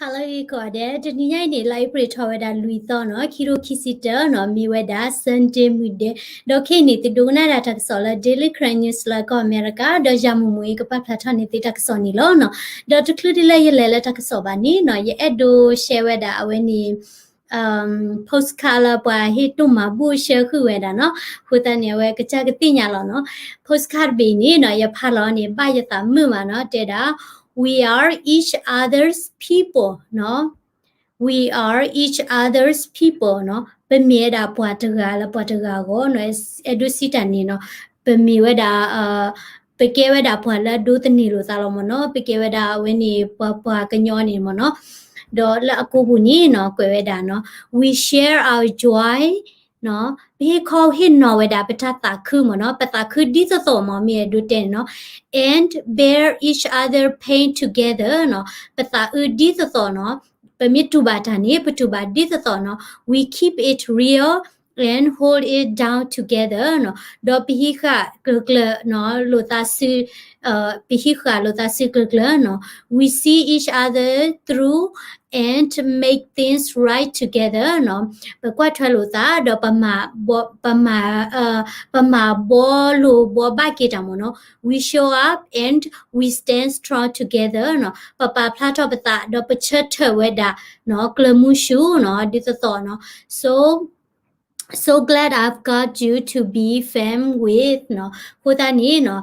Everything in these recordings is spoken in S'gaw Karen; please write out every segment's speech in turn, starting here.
Hello ကိးဂၤဒဲး, တနံၤညါအံၤန့ၣ် လါအ့ဖြ့ၣ်ထီၣ်ဝဲဒၣ်လွံၢ်သီနီၤ, ခံထိခံဆံတၢနီၤ, မ့ၢ်ဝဲဒၣ် Sunday မုၢ်ဒဲး, ဒီးခဲအံၤန့ၣ် သုဒိကနၣ်ဒၣ်တၢ်ကစီၣ်လၢ Daily Karen News လၢကီၢ်အမဲရကၤ, ဒီးယၤမုၢ်မုၢ်အံၤကပာ်ဖျါထီၣ်န့ၢ်သုတၢ်ကစီၣ်န့ၣ်လီၤနီၤ. ဒီးတချုးဒ်လၢယလဲၤလၢတၢ်ကစီၣ်ဘၣ်န့ၣ်နီၤ, ယအဲၣ်ဒိး share ဝဲဒၣ်အဝဲန့ၣ် postcard လၢပှၤဟ့ၣ်တိၢ်မၤဘူၣ်ဆှၢဃုာ်ဝဲဒၣ်နီၤ, အဃိသတးန့ၣ် အဝဲကစၢ်ကသ့ၣ်ညါလီၤနီၤ. Postcard တဘ့ၣ်န့ၣ်နီၤ, ယဖးလီၤန့ၣ် ဘၣ်ယသးမုာ်မးနီၤ, တဲဒၣ် We are each other's people နီၤ. We are each other's people နီၤ, ပမ့ၢ်ဝဲဒၣ်ပှၤတဂၤလၢပှၤတဂၤအဂီၢ်နီၤ, အဲၣ်ဒိးစံးတၢ်န့ၣ်နီၤ, ပမ့ၢ်ဝဲဒၣ် ပကဲဝဲဒၣ်ပှၤလၢအဒိးသန့ၤလိာ်သးလီၤမ့ၢ်နီၤ, ပကဲဝဲဒၣ်အဝဲန့ၣ် ပှၤပှၤကညီန့ၣ်မ့ၢ်နီၤ. ဒီးလၢအကိာ်ပူၤန့ၣ်နီၤ, ကွဲးဝဲဒၣ်နီၤ, We share our joy နီၤ, ပဟ့ၣ်ခီဟ့ၣ်နီၤဝဲဒၣ်ပတၢ်သးခုမ့ၢ်နီၤ, ပသးခုဒ်သိးသိးမ့ၢ် မ့ၢ်အဲၣ်ဒိးတဲန့ၣ်နီၤ, and bear each other pain together နီၤ, ပသးအုးဒ်သိးသိးနီၤ, ပမ့ၢ်တူၢ်ဘၣ်တၢ်န့ၣ် ပတူၢ်ဘၣ်ဒ်သိးသိးနီၤ, we keep it real and hold it down together နီၤ, ဒီးပဟံးဃာ်ကျၢၤကျၢၤနီၤ, လိာ်သးစု ပဟံးဃာ်လိာ်သးစုကျၢၤကျၢၤနီၤ, we see each other through and make things right together နီၤ, ပကွၢ်ထွဲလိာ်သး ဒီးပမၤ ပမၤ ပမၤဘှီလိာ်ဘှီဘၣ်က့ၤတၢ်မ့ၢ်နီၤ, we show up and we stand strong together နီၤ, ပပာ်ဖျါထီၣ်ပသး ဒီးပဆၢထၢၣ်ဝဲဒၣ်နီၤ, ကျၢၤမူဆူနီၤ, ဒ်သိးသိးနီၤ, so so glad I've got you to be fam with နီၤ, အဃိသတးန့ၣ်နီၤ,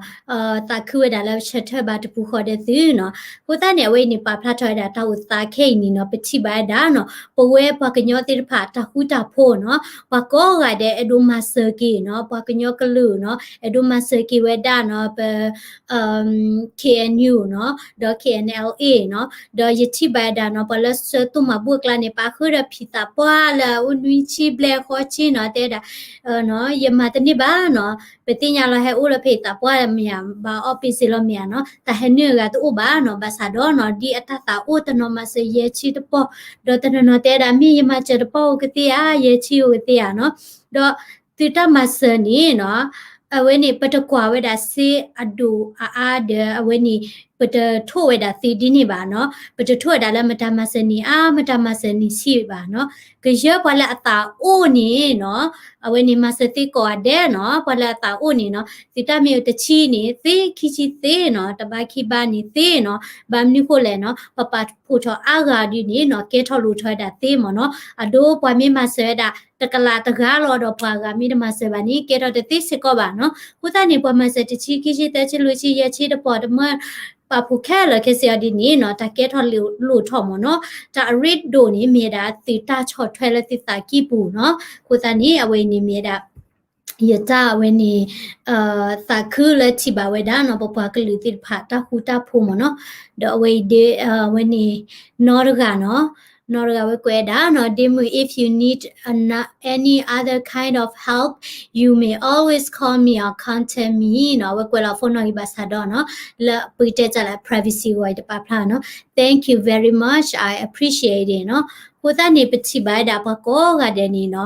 သးခုဝဲဒၣ်လၢပဆၢထၢၣ်ဘၣ်တပူၤဃီဒီးသုနီၤ, အဃိသတးန့ၣ် အဝဲအံၤန့ၣ် ပာ်ဖျါထီၣ်ဝဲဒၣ်တၢ်အိၣ်သးခဲအံၤန့ၣ်နီၤ, ပထံၣ်ဘၣ်ဝဲဒၣ်နီၤ, ပဝဲပှၤကညီသ့ၣ်တဖၣ်တၢ်ဃူတၢ်ဖိးနီၤ, ပှၤကိးဂၤဒဲးအဲၣ်ဒိးမၤစၢၤက့ၤနီၤ, ပှၤကညီကလုာ်နီၤ, အဲၣ်ဒိးမၤစၢၤက့ၤဝဲဒၣ်နီၤ, ပ K N U နီၤ, ဒီး K N L A နီၤ, ဒီးယထံၣ်ဘၣ်ဝဲဒၣ်နီၤ, ပှၤလၢဆှၢတိၢ်မၤဘူၣ်အကျါန့ၣ် ပာ်ဃုာ်ဒီးဖံသးပှၢ်လၢအအိၣ်နွံဆံဘျဲၣ်ဃိးဆံနီၤ, တဲဒၣ် ယမၤတန့ၢ်ဘၣ်နီၤ, ပသ့ၣ်ညါလီၤဟဲအိၣ်လၢဖံသးပှၢ်မ့ၢ်ဧါ, ဘၣ်အီၣ်ပ့စ့လီၤမ့ၢ်ဧါနီၤ, တၢ်ဟဲနုာ်အဂၤတအိၣ်ဘၣ်နီၤ, ဘၣ်ဆၣ်ဒီးနီၤ, ဒ်အတၢ်သးအိၣ်တနီၤမၤစၢၤယဲၢ်ဆံတပီၢ်, ဒီးတနီၤနီၤတဲဒၣ်မ့ၢ်ယမၤစၢၤတပီၢ်အိၣ်ကသ့ဧါ, ယဲၢ်ဆံအိၣ်ကသ့ဧါနီၤ, ဒီးသုတၢ်မၤစၢၤန့ၣ်နီၤ, အဝဲန့ၣ် ပတကွၢ်ဝဲဒၣ်စ့အဒိၣ်အအါဒီး အဝဲန့ၣ် ပတထိၣ်ဝဲဒၣ်သုဒ်န့ၣ်ဘၣ်နီၤ, ပတထိၣ်ဝဲဒၣ်လၢမတၤမၤစၢၤန့ၢ်အါ, မတၤမၤစၢၤန့ၢ်ဆံးဘၣ်နီၤ, ကယၢၤပှၤလၢအသးအိၣ်န့ၣ်နီၤ, အဝဲန့ၣ်မၤစၢၤသ့ကိးဂၤဒဲးနီၤ, ပှၤလၢအသးအိၣ်န့ၣ်နီၤ, သုတၢ်မ့ၢ်အိၣ်တဆံန့ၣ် သ့, ခံဆံသ့နီၤ, တဘါခံဘါန့ၣ်သ့နီၤ, ဘၣ်မနုၤဃိလဲၣ်နီၤ, ပပာ်ဖှိၣ်ထီၣ်အါဂၤဒ်န့ၣ်နီၤ, ကဲထီၣ်လိၣ်ထီၣ်ဝဲဒၣ်သ့မ့ၢ်နီၤ, အဒိပှၤမ့ၢ်မၤစၢၤဝဲဒၣ် တကလးတဂၤလီၤ, ဒီးပှၤဂၤမ့ၢ်တမၤစၢၤဘၣ်န့ၣ် ကဲထီၣ်တသ့စ့ၢ်ကီးဘၣ်နီၤ, အဃိသတးန့ၣ် ပှၤမၤစၢၤတဆံ, ခံဆံ, သၢဆံ, လွံၢ်ဆံ, ယဲၢ်ဆံ, တပီၢ်တမၢ, ပာ်ဖှိၣ်ခဲလၢာ်ခဲဆ့အီၤဒ်န့ၣ်နီၤ, တၢ်ကဲထီၣ်လိၣ်ထီၣ်မ့ၢ်နီၤ, တၢ်အရ့ဒိၣ်န့ၣ် မ့ၢ်ဝဲဒၣ်သုတၢ်ဆီၣ်ထွဲလၢသုသးကံၢ်ပူၤနီၤ, အဃိသတးန့ၣ် အဝဲအံၤန့ၣ်မ့ၢ်ဝဲဒၣ် ယတၢ်အဝဲန့ၣ် သးခုလၢထံၣ်ဘၣ်ဝဲဒၣ်နီၤ, ပပှၤကလုာ်သ့ၣ်တဖၣ်တၢ်ဃူတၢ်ဖိးမ့ၢ်နီၤ, ဒီးအဝဲအံၤဒ် အဝဲန့ၣ် နီတဂၤနီၤ, နီတဂၤဝဲကွဲးဒၣ်နီၤ, ဒ့မုၣ် if you need ano- any other kind of help, you may always call me or contact me နီၤ, အဝဲကွဲးလီၤ phone နီၣ်ဂံၢ်ဘၣ်ဆၣ်ဒီးနီၤ, လၢပကတဲတၢ်လၢ privacy ဂီၢ်အံၤတပာ်ဖျါနီၤ, thank you very much, I appreciate it နီၤ, အဃိသတးန့ၣ် ပထံၣ်ဘၣ်ဝဲဒၣ်ပှၤကိးဂၤဒဲးန့ၣ်နီၤ,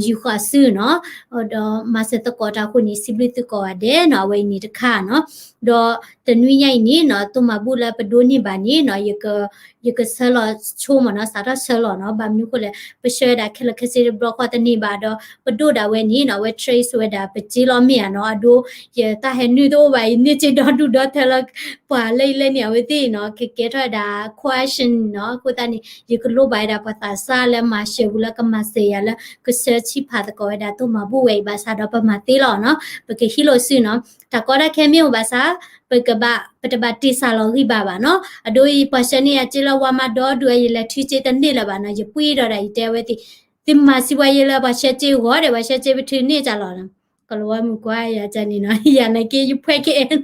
ယူာ်ဃီၤစုနီၤ, ဒီးမၤစၢၤသကိးတၢ်အဃိန့ၣ် စံးဘျုးသုကိးဂၤဒဲးနီၤ, အဝဲအံၤန့ၣ်တခါနီၤ, ဒီးတနွံညါအံၤန့ၣ်နီၤ, တိၢ်မၤဘူၣ်လၢပဒိးန့ၢ်ဘၣ်န့ၣ်နီၤ, ယကဆၢလီၤဆိမ့ၢ်နီၤ, စးထီၣ်ဆၢလီၤနီၤ, ဘၣ်မနုၤအဃိလဲၣ်, ပဆှၢဝဲဒၣ်ခဲလၢာ်ခဲဆ့တဘျီဃီတန့ၢ်ဘၣ်ဒီး ပဒိၣ်ဒၣ်ဝဲန့ၣ်နီၤ, အဝဲ trace ဝဲဒၣ် ပစ့လီၤမ့ၢ်ဧါနီၤ, အဒိ ယတၢ်ဟဲနုာ်တအိၣ်ဘၣ်အံၤ န့ၢ်စ့ဒီဒူၣ်ဒီထၢလၢ ပှၤလၢအံၤလၢန့ၣ် အဝဲသ့ၣ်နီၤ, ကကဲထီၣ်ဝဲဒၣ် question နီၤ, အဃိသတးန့ၣ် ယကလိၣ်ဘၣ်ဝဲဒၣ်ပှၤသးစၢ်လၢမၤစၢၤပူၤလၢကမၤစၢၤယၤလၢ ကဆှၢဆံးဖးသကိးဝဲဒၣ်တိၢ်မၤဘူၣ်ဝဲအံၤဘၣ်ဆၣ်ဒီး ပမၤသ့လီၤနီၤ, ပကဟံးလိာ်စုနီၤ, တၢ်ကီတၢ်ခဲမ့ၢ်အိၣ်ဘၣ်ဆၣ်, ပကဘၣ် ပတဘၣ်တ့ၢ်စၢ်လီၤဂံၢ်ဘါဘၣ်နီၤ, အဒိအံၤ ပှၤဆှၢန့ၢ်ယၤစ့လၢဝါမးဒီဒူၣ် ယလဲၤထုစ့တန့ၢ်လၢၤဘၣ်နီၤ, ယပှံၢ်ဒီးဒၣ်ယတဲအဝဲသ့ၣ်, သုမၤစံးပှၤယဲလၢပှၤဆှၢစ့ဂီၤဒီး ပှၤဆှၢစ့ပထုးန့ၢ်တၢ်လီၤနီၤ, ကလၤဝါမုၣ်ကွၢ်ယၤန့ၣ်နီၤ, ယၤနာ်က့ယဖှဲက့ၤ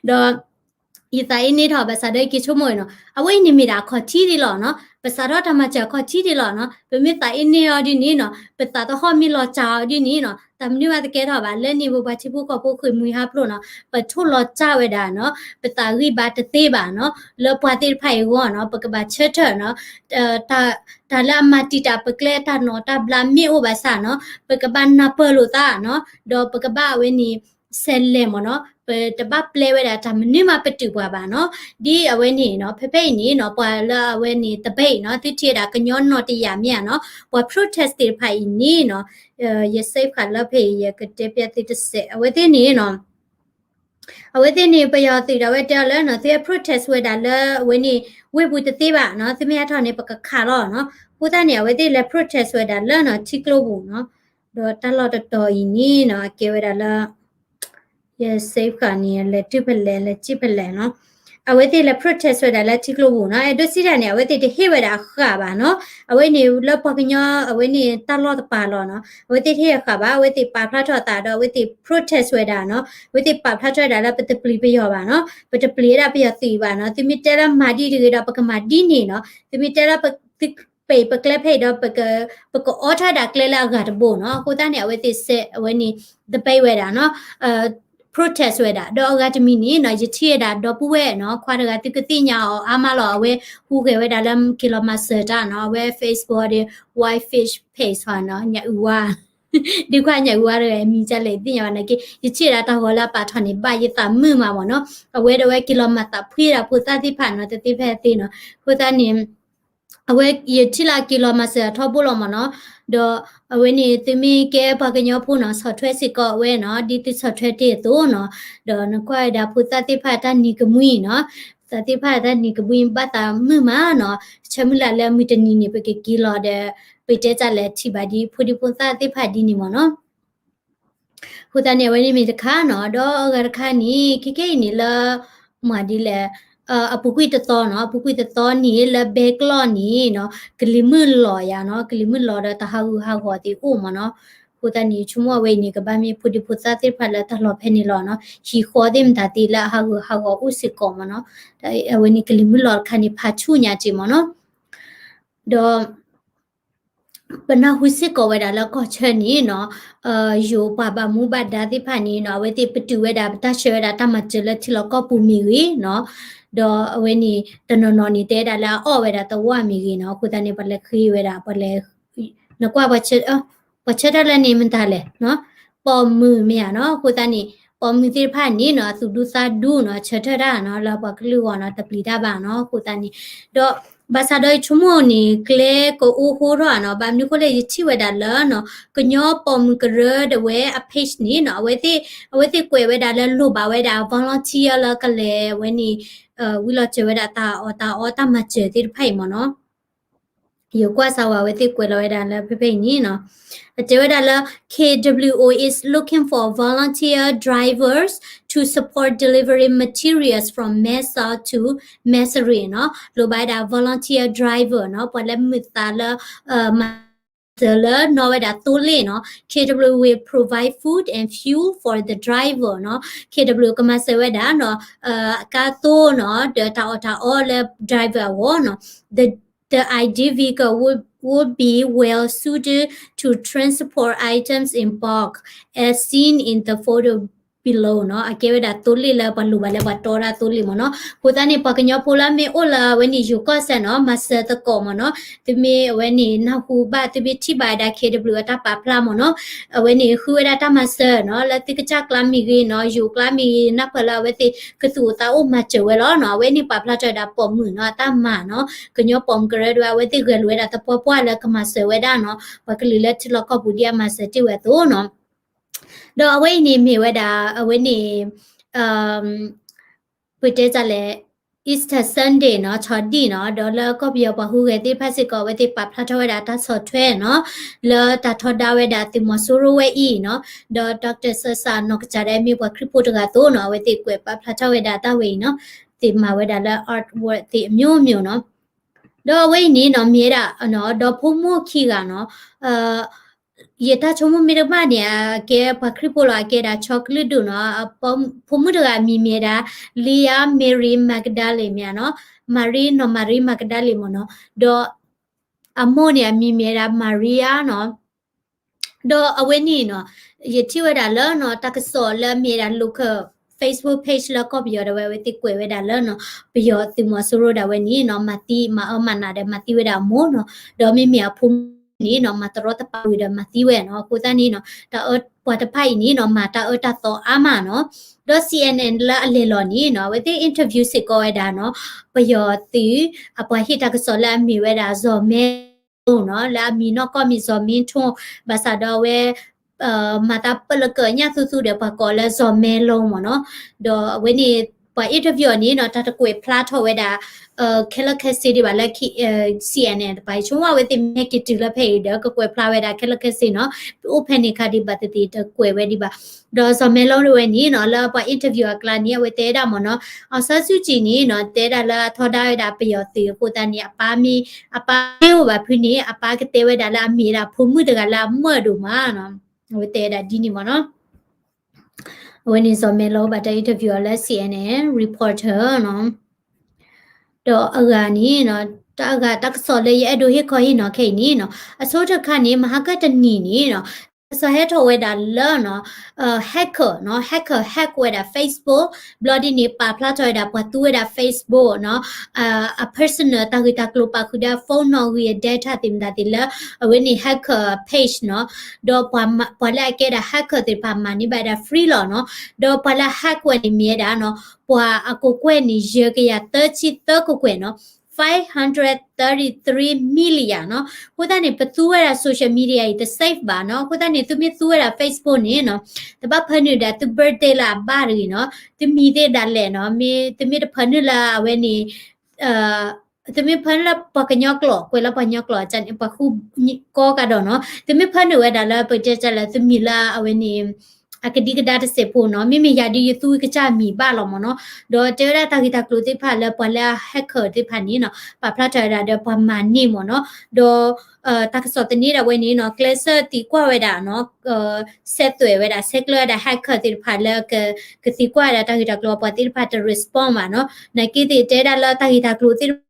ဒီး ယသးအ့န့ၢ်ထီၣ်ဘၣ်ဆၣ်ဒီး ယက့ၤဆိကမိၣ်အံၤနီၤ, အဝဲအံၤန့ၣ်မ့ၢ်ဒၣ်အခီၣ်ထံးဒံးလီၤနီၤ, ပစးထီၣ်တၢ်မၤစၢၤအခီၣ်ထံးဒံးလီၤနီၤ, ပမ့ၢ်သးအ့န့ၢ်အီၤဒ်န့ၣ်နီၤ, ပသးသဟီၣ်မ့ၢ်လီၤစၢ်အီၤဒ်န့ၣ်နီၤ, တၢ်မနုၤဘၣ်သကဲထီၣ်ဘၣ်, လၢန့ၣ်ပပှၤထံဖိကီၢ်ဖိဃ့ၢ်မှံဟးဖျိးနီၤ, ပထိၣ်လီၤစၢ်ဝဲဒၣ်နီၤ, ပသးဂံၢ်ဘါတသ့ဘၣ်နီၤ, လၢပှၤသ့ၣ်တဖၣ်အံၤအဂီၢ်နီၤ, ပကဘၣ်ဆၢထၢၣ်နီၤ, တၢ် တၢ်လၢအမၤတံာ်တာ်ပကျဲတၢ်နီၢ်တၢ်ဘျးမ့ၢ်အိၣ်ဘၣ်ဆၣ်နီၤ, ပကဘၣ်နၢ်ပၢၢ်လိာ်သးနီၤ, ဒီးပကဘၣ်အဝဲန့ၣ် ဆဲးလဲၤမ့ၢ်နီၤ, ပတဘၣ်ပျဲဝဲဒၣ်တၢ်မနုၤမးပတုာ်ပှၤဘၣ်နီၤ. ဒ်အဝဲန့ၣ်နီၤ ဖဲဖဲအံၤန့ၣ်နီၤ ပှၤလၢအဝဲန့ၣ် debate နီၤ သုထံၣ်ဝဲဒၣ်ကညီနီၢ်တယာ်မ့ၢ်ဧါနီၤ, ပှၤ protest သ့ၣ်တဖၣ်အံၤန့ၣ်နီၤ, ယ save ဃာ်လၢဖဲအံၤ ယကတဲပျဲသုတစဲး အဝဲသ့ၣ်န့ၣ်နီၤ အဝဲသ့ၣ်န့ၣ် ပယီၤသုးဒီးအဝဲတဲအီၤလၢနီၤ သုဟဲ protest ဝဲဒၣ်လၢအဝဲန့ၣ် ဝ့ၢ်ပူၤတသ့ဘၣ်နီၤ, သုမ့ၢ်ဟဲထီၣ်န့ၣ် ပကခးလီၤနီၤ. အဃိသတးန့ၣ် အဝဲသ့ၣ်လဲၤ protest ဝဲဒၣ်လၢနီၤ ထံကျိပူၤနီၤ, ဒီးတၢ်လီၢ်တတီၤအံၤန့ၣ်နီၤ အကဲဝဲဒၣ်လၢ ယ save ဃာ်န့ၣ် လဲၤတုၤဖဲလဲၣ် လဲၤကံၣ်ဖဲလဲၣ်နီၤ, အဝဲသ့ၣ်လဲၤ protest ဝဲဒၣ်လၢထံကျိပူၤနီၤ. အဲၣ်ဒိးစံးတၢ်န့ၣ် အဝဲသ့ၣ်တဟ့ၣ်ဝဲဒၣ်အဃာ်ဘၣ်နီၤ, အဝဲန့ၣ်လၢပှၤကညီ အဝဲန့ၣ်တၢ်လီၢ်တပၤလီၤနီၤ, အဝဲသ့ၣ်တဟ့ၣ်အဃာ်ဘၣ်, အဝဲသ့ၣ်ပာ်ဖျါထီၣ်အသးဒီး အဝဲသ့ၣ် protest ဝဲဒၣ်နီၤ, အဝဲသ့ၣ်ပာ်ဖျါထီၣ်ဝဲဒၣ်လၢပတပျံၤပယီၤဘၣ်နီၤ, ပတပျံၤဝဲဒၣ်ပယီၤသုးဘၣ်နီၤ, သုမ့ၢ်တဲလၢမၤဒ်တဂ့ၤဒီး ပကမၤဒ်န့ၣ်နီၤ, သုမ့ၢ်တဲလၢပ သုပာ်ပကျဲဖဲအံၤဒီး ပကအိးထီၣ်ဝဲဒၣ်ကျဲလၢအဂၤတဘိနီၤ. အဃိသတးန့ၣ် အဝဲသ့ၣ်စဲး အဝဲန့ၣ် debate ဝဲဒၣ်နီၤ, protest ဝဲဒၣ်, ဒီးအဂၤတမံၤန့ၣ်နီၤ ယထံၣ်ဝဲဒၣ်ဒီပုၢ်ဝဲၢ်နီၤ ခွါတဂၤ သုကသ့ၣ်ညါအီၤအါမးလီၤ, အဝဲဟူးဂဲၤဝဲဒၣ်လၢက့ၤလီၤမၤစၢၤတၢ်နီၤ, အဝဲ Facebook ဒီး Whitefish Page နီၤ, ညၣ်အုးဝါ ဒုးခွါညၣ်အုးဝါတဂၤ အမံၤဒ်လဲၣ်သ့ၣ်ညါဘၣ်နာ်က့, ယထံၣ်ဝဲဒၣ်တၢ်ဂီၤလၢအပာ်ထီၣ်န့ၣ် ဘၣ်ယသးမုာ်မးမ့ၢ်နီၤ, အဝဲဒီးဝဲက့ၤလီၤမၤသးဖှံဒၣ်ဖိသၣ်သ့ၣ်တဖၣ်နီၤ တသ့ဖဲသ့နီၤ. အဃိသတးန့ၣ် အဝဲယထံၣ်လၢအက့ၤလီၤမၤစၢၤအထီဘိလီၤမ့ၢ်နီၤ, ဒီးအဝဲန့ၣ် သုမ့ၢ်ကဲပှၤကညီဖိနီၤ ဆီၣ်ထွဲစ့ၢ်ကီးအဝဲနီၤ, ဒ်သုဆီၣ်ထွဲတ့ၢ်အသိးနီၤ, ဒီးနကွၢ်ဝဲဒၣ်ဖိသၣ်သ့ၣ်တဖၣ်တၢ်နံၤကမှံနီၤ, ဖိသၣ်သ့ၣ်တဖၣ်တၢ်နံၤကမှံဘၣ်သးမုာ်မးနီၤ, ဆၢမုၢ်လၢ်လၢမုၢ်တနံၤန့ၣ် ပကက့ၤလီၤဒီး ပတဲတၢ်လဲၤထံၣ်ဘၣ်ဒ်ဖိဒံဖိသၣ်သ့ၣ်တဖၣ်ဒ်န့ၣ်မ့ၢ်နီၤ. အဃိသတးန့ၣ် အဝဲန့ၣ်မ့ၢ်တခါနီၤ, ဒီးအဂၤတခါန့ၣ် ခဲကဲအံၤန့ၣ်လၢ မၤဒ်လဲၣ်, အပူၤကွံာ်တသီနီၤ, အပူၤကွံာ်တသီန့ၣ် လၢဘဲကျီၢ်န့ၣ်နီၤ, ကလံၤမုၢ်လီၤယၤနီၤ, ကလံၤမုၢ်လီၤဒီးတၢ်ဟးဂူာ်ဟးဂီၤသ့ၣ်အိၣ်မ့ၢ်နီၤ. အဃိသတးန့ၣ် ဆိကမိၣ်အဝဲအံၤန့ၣ် ကဘၣ်မ့ၢ်ဖိဒံဖိသၣ်သ့ၣ်တဖၣ်လၢတၢ်လီၢ်ဖဲန့ၣ်လီၤနီၤ, ဟံၣ်ဃီသ့ၣ်မတၤသ့ၣ်လၢအဟးဂူာ်ဟးဂီၤအိၣ်စ့ၢ်ကီးမ့ၢ်နီၤ. အဝဲန့ၣ်ကလံၤမုၢ်လီၤတခါန့ၣ် ဖးဆူၣ်ညါက့ၤမ့ၢ်နီၤ. ဒီး ပနၢ်ဟူစ့ၢ်ကီးဝဲဒၣ်လၢကီၢ်ဆၢန့ၣ်နီၤ, ယိၤပှၤဘၣ်မူဘၣ်ဒါသ့ၣ်တဖၣ်န့ၣ်နီၤ, အဝဲသ့ၣ်ပတုာ်ဝဲဒၣ် ပတၢ်ဆှၢဝဲဒၣ်တၢ်မၤစၢၤလၢထံလီၢ်ကီၢ်ပူၤမ့ၢ်ဂ့ၤနီၤ, ဒီးအဝဲန့ၣ် တနီၤနီၤန့ၣ် တဲဒၣ်လၢအအီၣ်ဝဲဒၣ်သဝီမ့ၢ်ဂ့ၤနီၤ, အဃိသတးန့ၣ် ပှၤလဲၤဃ့ဝဲဒၣ် ပှၤလဲၤ နကွၢ် ပှၤဆၢထၢၣ်လၢန့ၣ်မတၤလဲၣ်, ပိာ်မုၣ်မ့ၢ်ဧါနီၤ, အဃိသတးန့ၣ် ပိာ်မုၣ်သ့ၣ်တဖၣ်န့ၣ်နီၤ အသူၣ်ဒူသးဒူနီၤ ဆၢထၢၣ်တၢ်နီၤ လၢပှၤကလုာ်ဂီၢ်နီၤ တပျံၤတၢ်ဘၣ်နီၤ, အဃိသတးန့ၣ် ဒီး ဘၣ်ဆၣ်ဒီးယဆိကမိၣ်န့ၣ် ကျဲကအိၣ်ဟိထီၣ်ဧါနီၤ, ဘၣ်မနုၤအဃိလဲၣ် ယထံၣ်ဝဲဒၣ်လၢနီၤ ကညီပိာ်မုၣ်ကရၢဒၣ်ဝဲအ page န့ၣ်နီၤ အဝဲသ့ၣ် အဝဲသ့ၣ်ကွဲးဝဲဒၣ်လၢလိၣ်ဘၣ်ဝဲဒၣ် volunteer လၢကလဲၤဝဲန့ၣ် ဝံၤလီၤစၢၤဝဲဒၣ်တၢ်အီၣ်တၢ်အီတၢ်မၤစၢၤသ့ၣ်တဖၣ်အံၤမ့ၢ်နီၤ. ယကွၢ်စၢ်ဝဲအဝဲသ့ၣ်ကွဲးလီၤဝဲဒၣ်လၢဖဲဖဲအံၤန့ၣ်နီၤ, အတဲဝဲဒၣ်လၢ K W O is looking for volunteer drivers to support delivering materials from Mae Sot to Mae Sariang နီၤ, လိၣ်ဘၣ်ဝဲဒၣ် volunteer driver နီၤ, ပှၤလၢမုာ်သးလၢ မၤစၢၤလၢနီၣ်ဝဲဒၣ်သိလ့ၣ်နီၤ, K W will provide food and fuel for the driver နီၤ, K W ကမၤစၢၤဝဲဒၣ်နီၤ ကါသိနီၤ ဒီးတၢ်အီၣ်တၢ်အီလၢ driver အဂီၢ်နီၤ, the the ideal vehicle would would be well suited to transport items in bulk as seen in the photo below နီၤ, အကဲဝဲဒၣ်သိလ့ၣ်လၢပှၤလိၣ်ဘၣ်လၢပှၤတီဒၣ်သိလ့ၣ်မ့ၢ်နီၤ, အဃိသတးန့ၣ် ပှၤကညီဖိလၢမ့ၢ်အိၣ်လၢအဝဲန့ၣ်ယိၤကီၢ်စဲၣ်နီၤ မၤစၢၤသကိးမ့ၢ်နီၤ, သုမ့ၢ်အဝဲန့ၣ်နၢ်ဟူဘၣ် သုမ့ၢ်ထံၣ်ဘၣ်ဝဲဒၣ် K W အတၢ်ပာ်ဖျါမ့ၢ်နီၤ, အဝဲန့ၣ်ဃုဝဲဒၣ်တၢ်မၤစၢၤနီၤ လၢသုကစၢ်ကျါမ့ၢ်ဂ့ၤနီၤ ယိၤကျါမ့ၢ်ဂ့ၤ နၢ်ပၢၢ်လၢအဝဲသ့ၣ်ကသူၣ်အိၣ်သးအိၣ်မၤစၢၤဝဲလီၤနီၤ, အဝဲန့ၣ်ပာ်ဖျါထီၣ်ဝဲဒၣ်ပိာ်မုၣ်နီၤ အတၢ်မၤနီၤ, ကညီပိာ်မုၣ်ကရၢဒၣ်ဝဲ အဝဲသ့ၣ်ဂဲၤလိာ်ဝဲဒၣ်သပှၢ်ပှၢ်လၢကမၤစၢၤဝဲဒၣ်နီၤ ပှၤကလုာ်လၢထံလီၢ်ကီၢ်ပူၤဒ်အမၤစၢၤတ့ၢ်ဝဲအသိးနီၤ ဒီးအဝဲအံၤန့ၣ်မ့ၢ်ဝဲဒၣ် အဝဲန့ၣ် ပတဲတၢ်လဲၣ် Easter Sunday နီၤ ဆီၣ်ဒံၣ်နီၤ ဒီးလၢကီၢ်ပယီၤပှၤဟူးဂဲၤသ့ၣ်တဖၣ်စ့ၢ်ကီး အဝဲသ့ၣ်ပာ်ဖျါထီၣ်ဝဲဒၣ်တၢ်ဆီၣ်ထွဲနီၤ လၢတၢ်ထီဒါဝဲဒၣ်သုးမီၤစိရိၤဝဲအံၤနီၤ, ဒီး Doctor ဆၢစၢ်နီၢ်ကစၢ်ဒၣ်မ့ၢ်ပှၤခရံာ်ဖိတဂၤအသိးနီၤ အဝဲသ့ၣ်ကွဲးပာ်ဖျါထီၣ်ဝဲဒၣ်တၢ်ဝဲအံၤနီၤ, သ့ၣ်မၤဝဲဒၣ်လၢ artwork သ့ၣ်အမျိုးမျိုးနီၤ ဒီးအဝဲအံၤန့ၣ်နီၤ မ့ၢ်ဝဲဒၣ် ဒီဖိမိၢ်ခံဂၤနီၤ, ယတၢ်ဆိကမိၣ်မ့ၢ်တကမၣ်န့ၣ် အကဲပှၤခရံာ်ဖိလီၤ အကဲဒၣ်ဆီကလုာ်ဒူၣ်နီၤ, ဖိမုၣ်တဂၤအမံၤမ့ၢ်ဝဲဒၣ် Leah Mary Magdalene မ့ၢ်ဧါနီၤ, မၤရံနီၢ်မၤရံ Magdalene မ့ၢ်နီၤ, ဒီး အမိၢ်န့ၣ်အမံၤမ့ၢ်ဝဲဒၣ် Maria နီၤ ဒီးအဝဲန့ၣ်နီၤ ယထံၣ်ဝဲဒၣ်လၢနီၤ တၢ်ကစီၣ်လၢမ့ၢ်ဝဲဒၣ် local Facebook page လၢကီၢ်ပယီၤဒၣ်ဝဲ အဝဲသ့ၣ်ကွဲးဝဲဒၣ်လၢနီၤ ပယီၤသုးမီၤစိရိၤဒၣ်ဝဲန့ၣ်နီၤ မၤသံမၤအၢမၤနးဒီးမၤသံဝဲဒၣ်အမိၢ်နီၤ, ဒီးမ့မ့ၢ်အဖိမုၣ်န့ၣ်နီၤ မၤတရီတပါဝံၤဒီးမၤသံဝဲနီၤ, အဃိသတးန့ၣ်နီၤ တၢ်အၢ ပှၤတဖၣ်အံၤန့ၣ်နီၤ မၤတၢ်အၢတၢ်သီအါမးနီၤ. ဒီး C N N လၢအလဲၤလီၤန့ၣ်နီၤ အဝဲသ့ၣ် interview စ့ၢ်ကီးဝဲဒၣ်နီၤ ပယီၤသုး အပှၤဟ့ၣ်တၢ်ကစီၣ်လၢအမ့ၢ်ဝဲဒၣ် ဇော်မဲ နီၤ လၢအမံၤနီၢ်ကီၢ်မ့ၢ် ဇော်မင်းထွန်း ဘၣ်ဆၣ်ဒီးအဝဲ မၤသးပလၢကၢးညၣ်သူသူဒီးပှၤကိးလၢ ဇော်မဲ နီၤ. ဒီးအဝဲန့ၣ် ပှၤ interview အီၤန့ၣ်နီၤ တၢ်တကွဲးဖျါထီၣ်ဝဲဒၣ် ခဲလၢာ်ခဲဆ့ဒံးဘၣ်လၢ C N N တပၤအံၤ ဆိကမိၣ်အဝဲသ့ၣ်မ့ၢ်ဟဲက့ၤတုၤလၢဖဲအံၤဒီး ကကွဲးဖျါဝဲဒၣ်ခဲလၢာ်ခဲဆ့နီၤ အိၣ်ဖဲန့ၣ်ခါဒံးဘၣ်သ့ၣ်သ့ၣ် တကွဲးဝဲဒံးဘၣ်. ဒီး ဇော်မဲ နီၤ ဝဲန့ၣ်နီၤ လၢပှၤ interview အကျါန့ၣ် အဝဲတဲဒၣ်မ့ၢ်နီၤ အောင်ဆန်းစုကြည် န့ၣ်နီၤ တဲဒၣ်လၢအထီဒါဝဲဒၣ်ပယီၤသုးအဃိသတးန့ၣ် အပၢ်မ့ၢ် အပၢ်မ့ၢ်အိၣ်ဘၣ်ဖုန့ၣ် အပၢ်ကတဲဝဲဒၣ်လၢအမ့ၢ်ဒၣ်ဖိမုၣ်တဂၤလၢအမၢၢ်ဒိၣ်မးနီၤ. အဝဲတဲဝဲဒၣ်ဒ်န့ၣ်မ့ၢ်နီၤ. အဝဲန့ၣ် ဇော်မဲ နီၤ ဘၣ်တၢ် interview အီၤလၢ C N N reporter နီၤ. ဒီးအဂၤန့ၣ်နီၤ တၢ်အဂၤတၢ်ကစီၣ်လၢယအဲၣ်ဒိးဟ့ၣ်ခီဟ့ၣ်နီၤခဲအံၤန့ၣ်နီၤ အဆိကတၢၢ်တခါန့ၣ် မဟါကတနံၤန့ၣ်နီၤ တၢ်ကစီၣ်ဟဲထီၣ်ဝဲဒၣ်လၢနီၤ hacker နီၤ hacker hack ဝဲဒၣ် Facebook ဘျီဒ်န့ၣ် ပာ်ဖျါထီၣ်ဝဲဒၣ်ပှၤသူဝဲဒၣ် Facebook နီၤ အ personal တၢ်ဂ့ၢ်တၢ်ကျိၤပာ်ဃုာ်ဒီး phone နီၣ်ဂံၢ်အ data သ့ၣ်မတၤသ့ၣ်လၢ အဝဲန့ၣ် hacker page နီၤ. ဒီးပှၤမၤ ပှၤလၢအကဲဒၣ် hacker သ့ၣ်တဖၣ်မၤန့ၢ်ဘၣ်ဝဲဒၣ် free လီၤနီၤ. ဒီးပှၤလၢ hack ဝဲန့ၣ်မ့ၢ်ဝဲဒၣ်နီၤ ပှၤအကကွဲၢ်န့ၣ် ယဲၢ်ကယၤသၢဆံသၢကကွဲၢ်နီၤ five hundred thirty-three million နီၤ. အဃိသတးန့ၣ် ပသူဝဲဒၣ် social media အံၤ တ safe ဘၣ်နီၤ. အဃိသတးန့ၣ် သုမ့ၢ်သူဝဲဒၣ် Facebook န့ၣ်နီၤ တဘၣ်ဖၢနုာ်ဒၣ်သု birthday လၢအဘၣ်တဂ့ၤနီၤ သုမံၤသ့ၣ်ဒၣ်လဲာ်နီၤ မ့ၢ်သုမ့ၢ်တဖၢနုာ်လၢအဝဲန့ၣ် သုမ့ၢ်ဖၢနုာ်လၢပှၤကညီကျိာ် ကွဲးလၢပှၤကညီကျိာ် ပှၤဃုကီကဒီးနီၤ သုမ့ၢ်ဖၢနုာ်ဝဲဒၣ်လၢပတဲတၢ်လၢသုမံၤလၢအဝဲန့ၣ် အကဒံကဒါတစဲးဖိနီၤ မ့မ့ၢ်ယၤဒ်ယသူကစၢ်မံၤဘၣ်လီၤမ့ၢ်နီၤ. ဒီးတဲဝဲဒၣ်တၢ်ဂ့ၢ်တၢ်ကျိၤသ့ၣ်တဖၣ်လၢပှၤလၢအ hacker သ့ၣ်တဖၣ်န့ၣ်နီၤ ပာ်ဖျါထီၣ်ဝဲဒၣ်ဒီးပှၤမၤန့ၢ်မ့ၢ်နီၤ. ဒီး တၢ်ကစီၣ်သန့ဒၣ်ဝဲန့ၣ်နီၤ ကျဲးစၢးသံကွၢ်ဝဲဒၣ်နီၤ ဆဲးသွဲးဝဲဒၣ် ဆဲးကျၢဝဲဒၣ် hacker သ့ၣ်တဖၣ်လၢ ကသံကွၢ်ဝဲဒၣ်တၢ်ဂ့ၢ်တၢ်ကျိၤ ပှၤသ့ၣ်တဖၣ်တ respond ဘၣ်နီၤ. နာ်က့သ့ၣ်တဲဒၣ်လၢတၢ်ဂ့ၢ်တၢ်ကျိၤသ့ၣ်တဖၣ်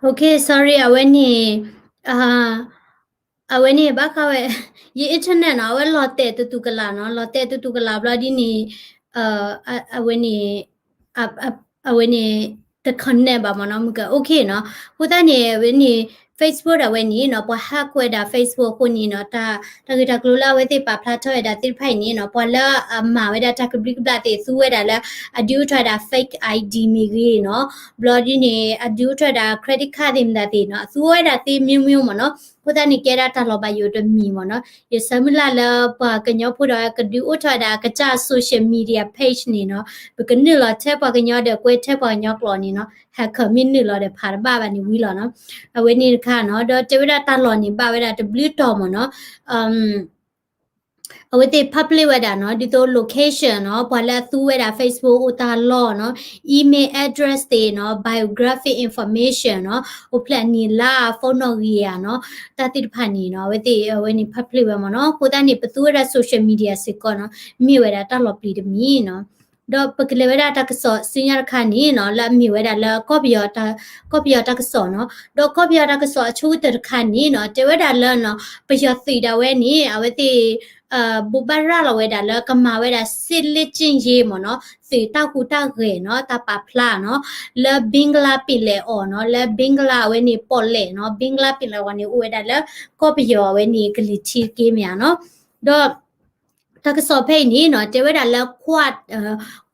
Okay, sorry အဝဲန့ၣ် အဝဲန့ၣ်ဘၣ်ဃးဝဲ ယ internet နီၤ အဝဲလီၤတဲာ်တတူၢ်ကလာ်နီၤ လီၤတဲာ်တတူၢ်ကလာ်ဘျီဒ်န့ၣ် အဝဲန့ၣ် အဝဲန့ၣ် တ connect ဘၣ်မ့ၢ်နီၤ မုၢ်က okay နီၤ. အဃိသတးန့ၣ် အဝဲန့ၣ် Facebook ဒၣ်ဝဲန့ၣ်နီၤ ပှၤ hack ဝဲဒၣ် Facebook အဃိန့ၣ်နီၤ တၢ်ဂ့ၢ်တၢ်ကျိၤလၢအဝဲသ့ၣ်ပာ်ဖျါထီၣ်ဝဲဒၣ်သ့ၣ်တဖၣ်အံၤန့ၣ်နီၤ ပှၤလၢအမၤဝဲဒၣ်တၢ်ကဘျံးကဘျၣ်သ့ၣ်သူဝဲဒၣ်လၢ အဒုးအိၣ်ထီၣ်ဝဲဒၣ် fake ID မ့ၢ်ဂ့ၤနီၤ ဘျီဒ်န့ၣ် အဒုးအိၣ်ထီၣ်ဝဲဒၣ် credit card သ့ၣ်မတၤသ့ၣ်နီၤ အသူဝဲဒၣ်သ့ မျိုးမျိုး မ့ၢ်နီၤ. အဃိသတးန့ၣ် ကဲဒၣ်တၢ်လီၤဘၣ်ယိၣ်တမံၤမ့ၢ်နီၤ. ယဆၢမုၢ်လၢ်လၢပှၤကညီဖိဒီးကဒုးအိၣ်ထီၣ်ဝဲဒၣ်ကစၢ် social media page န့ၣ်နီၤ ပကနုာ်လီၤထဲပှၤကညီဒီးကွဲးထဲပှၤကညီကျိာ်န့ၣ်နီၤ hacker မ့ၢ်နုာ်လီၤဒီးဖးတဘၣ်ဘၣ်န့ၣ်ဝံၤလီၤနီၤ. အဝဲန့ၣ်တခါနီၤ ဒီးတဲဝဲဒၣ်တၢ်လီၢ်န့ၣ် ဘၣ်ဝဲဒၣ်တဘျုးတီၤမ့ၢ်နီၤ အဝဲသ့ၣ် public ဝဲဒၣ်နီၤ ဒ်သိး location နီၤ ပှၤလၢအသူဝဲဒၣ် Facebook အိၣ်တၢ်လီၢ်နီၤ email address သ့ၣ်နီၤ biographic information နီၤ အိၣ်ဖျဲၣ်အနံၣ်အလါ phone နီၣ်ဂံၢ်ဧါနီၤ တၢ်သ့ၣ်တဖၣ်န့ၣ်နီၤ အဝဲသ့ၣ် အဝဲန့ၣ် public ဝဲမ့ၢ်နီၤ. အဃိသတးန့ၣ် ပသူဝဲဒၣ် social media စ့ၢ်ကီးနီၤ မ့ၢ်ဝဲဒၣ်တၢ်လီၤပျံၤတမံၤနီၤ. ဒီးပကလဲၤဝဲဒၣ်တၢ်ကစီၣ်ဆူညါတခါန့ၣ်နီၤ လၢအမ့ၢ်ဝဲဒၣ်လၢ ကီၢ်ပယီၤတၢ်ကစီၣ်နီၤ. ဒီးကီၢ်ပယီၤတၢ်ကစီၣ်အဆိကတၢၢ်တခါန့ၣ်နီၤ တဲဝဲဒၣ်လၢနီၤ ပယီၤသုးဒၣ်ဝဲန့ၣ် အဝဲသ့ၣ် ဘိးဘၣ်ရၤလီၤဝဲဒၣ်လၢကမၤဝဲဒၣ် စစ်လေ့ကျင့်ရေး မ့ၢ်နီၤ, သုးတၢ်ဟူးတၢ်ဂဲၤနီၤ, တၢ်ပာ်ဖျါနီၤ, လၢ ဘင်္ဂလား ပင်လယ်အော် နီၤ, လၢ ဘင်္ဂလား အဝဲန့ၣ်ပီၣ်လဲၣ်နီၤ, ဘင်္ဂလား ပင်လယ်အော် န့ၣ် အိၣ်ဝဲဒၣ်လၢကီၢ်ပယီၤအဝဲန့ၣ်ကလံၤထံးက့မ့ၢ်ဧါနီၤ. ဒီး တၢ်ကစီၣ်ဖဲအံၤန့ၣ်နီၤ တဲဝဲဒၣ်လၢ Quad,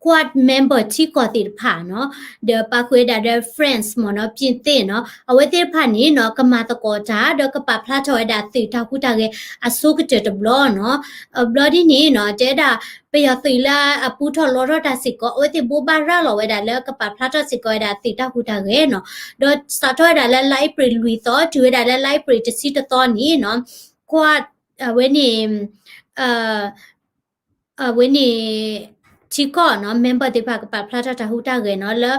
Quad member ထံကီၢ်သ့ၣ်တဖၣ်နီၤ, ဒီးပာ်ဃုာ်ဝဲဒၣ်ဒီး France မ့ၢ်နီၤ, ပြင်သစ် နီၤ, အဝဲသ့ၣ်တဖၣ်န့ၣ်နီၤ ကမၤသကိးတၢ် ဒီးကပာ်ဖျါထီၣ်ဝဲဒၣ်သုးတၢ်ဟူးတၢ်ဂဲၤအဆိကတၢၢ်တဘျီနီၤ. ဘျီဒ်န့ၣ်နီၤ တဲဒၣ် ပယီၤသုးလၢအပူထီၣ်လီထီၣ်တၢ်စ့ၢ်ကီး အဝဲသ့ၣ်ဘိးဘၣ်ရၤလီၤဝဲဒၣ်လၢကပာ်ဖျါထီၣ်စ့ၢ်ကီးဝဲဒၣ်သုးတၢ်ဟူးတၢ်ဂဲၤနီၤ, ဒီးစးထီၣ်ဝဲဒၣ်လၢ လါအ့ဖြ့ၣ်လွံၢ်သီ တုၤဝဲဒၣ်လၢလါအ့ဖြ့ၣ်တဆံတသီန့ၣ်နီၤ, Quad အဝဲန့ၣ် အဝဲန့ၣ် ထံကီၢ်နီၤ member သ့ၣ်တဖၣ်ကပာ်ဖျါထီၣ်တၢ်ဟူးတၢ်ဂဲၤနီၤ လၢ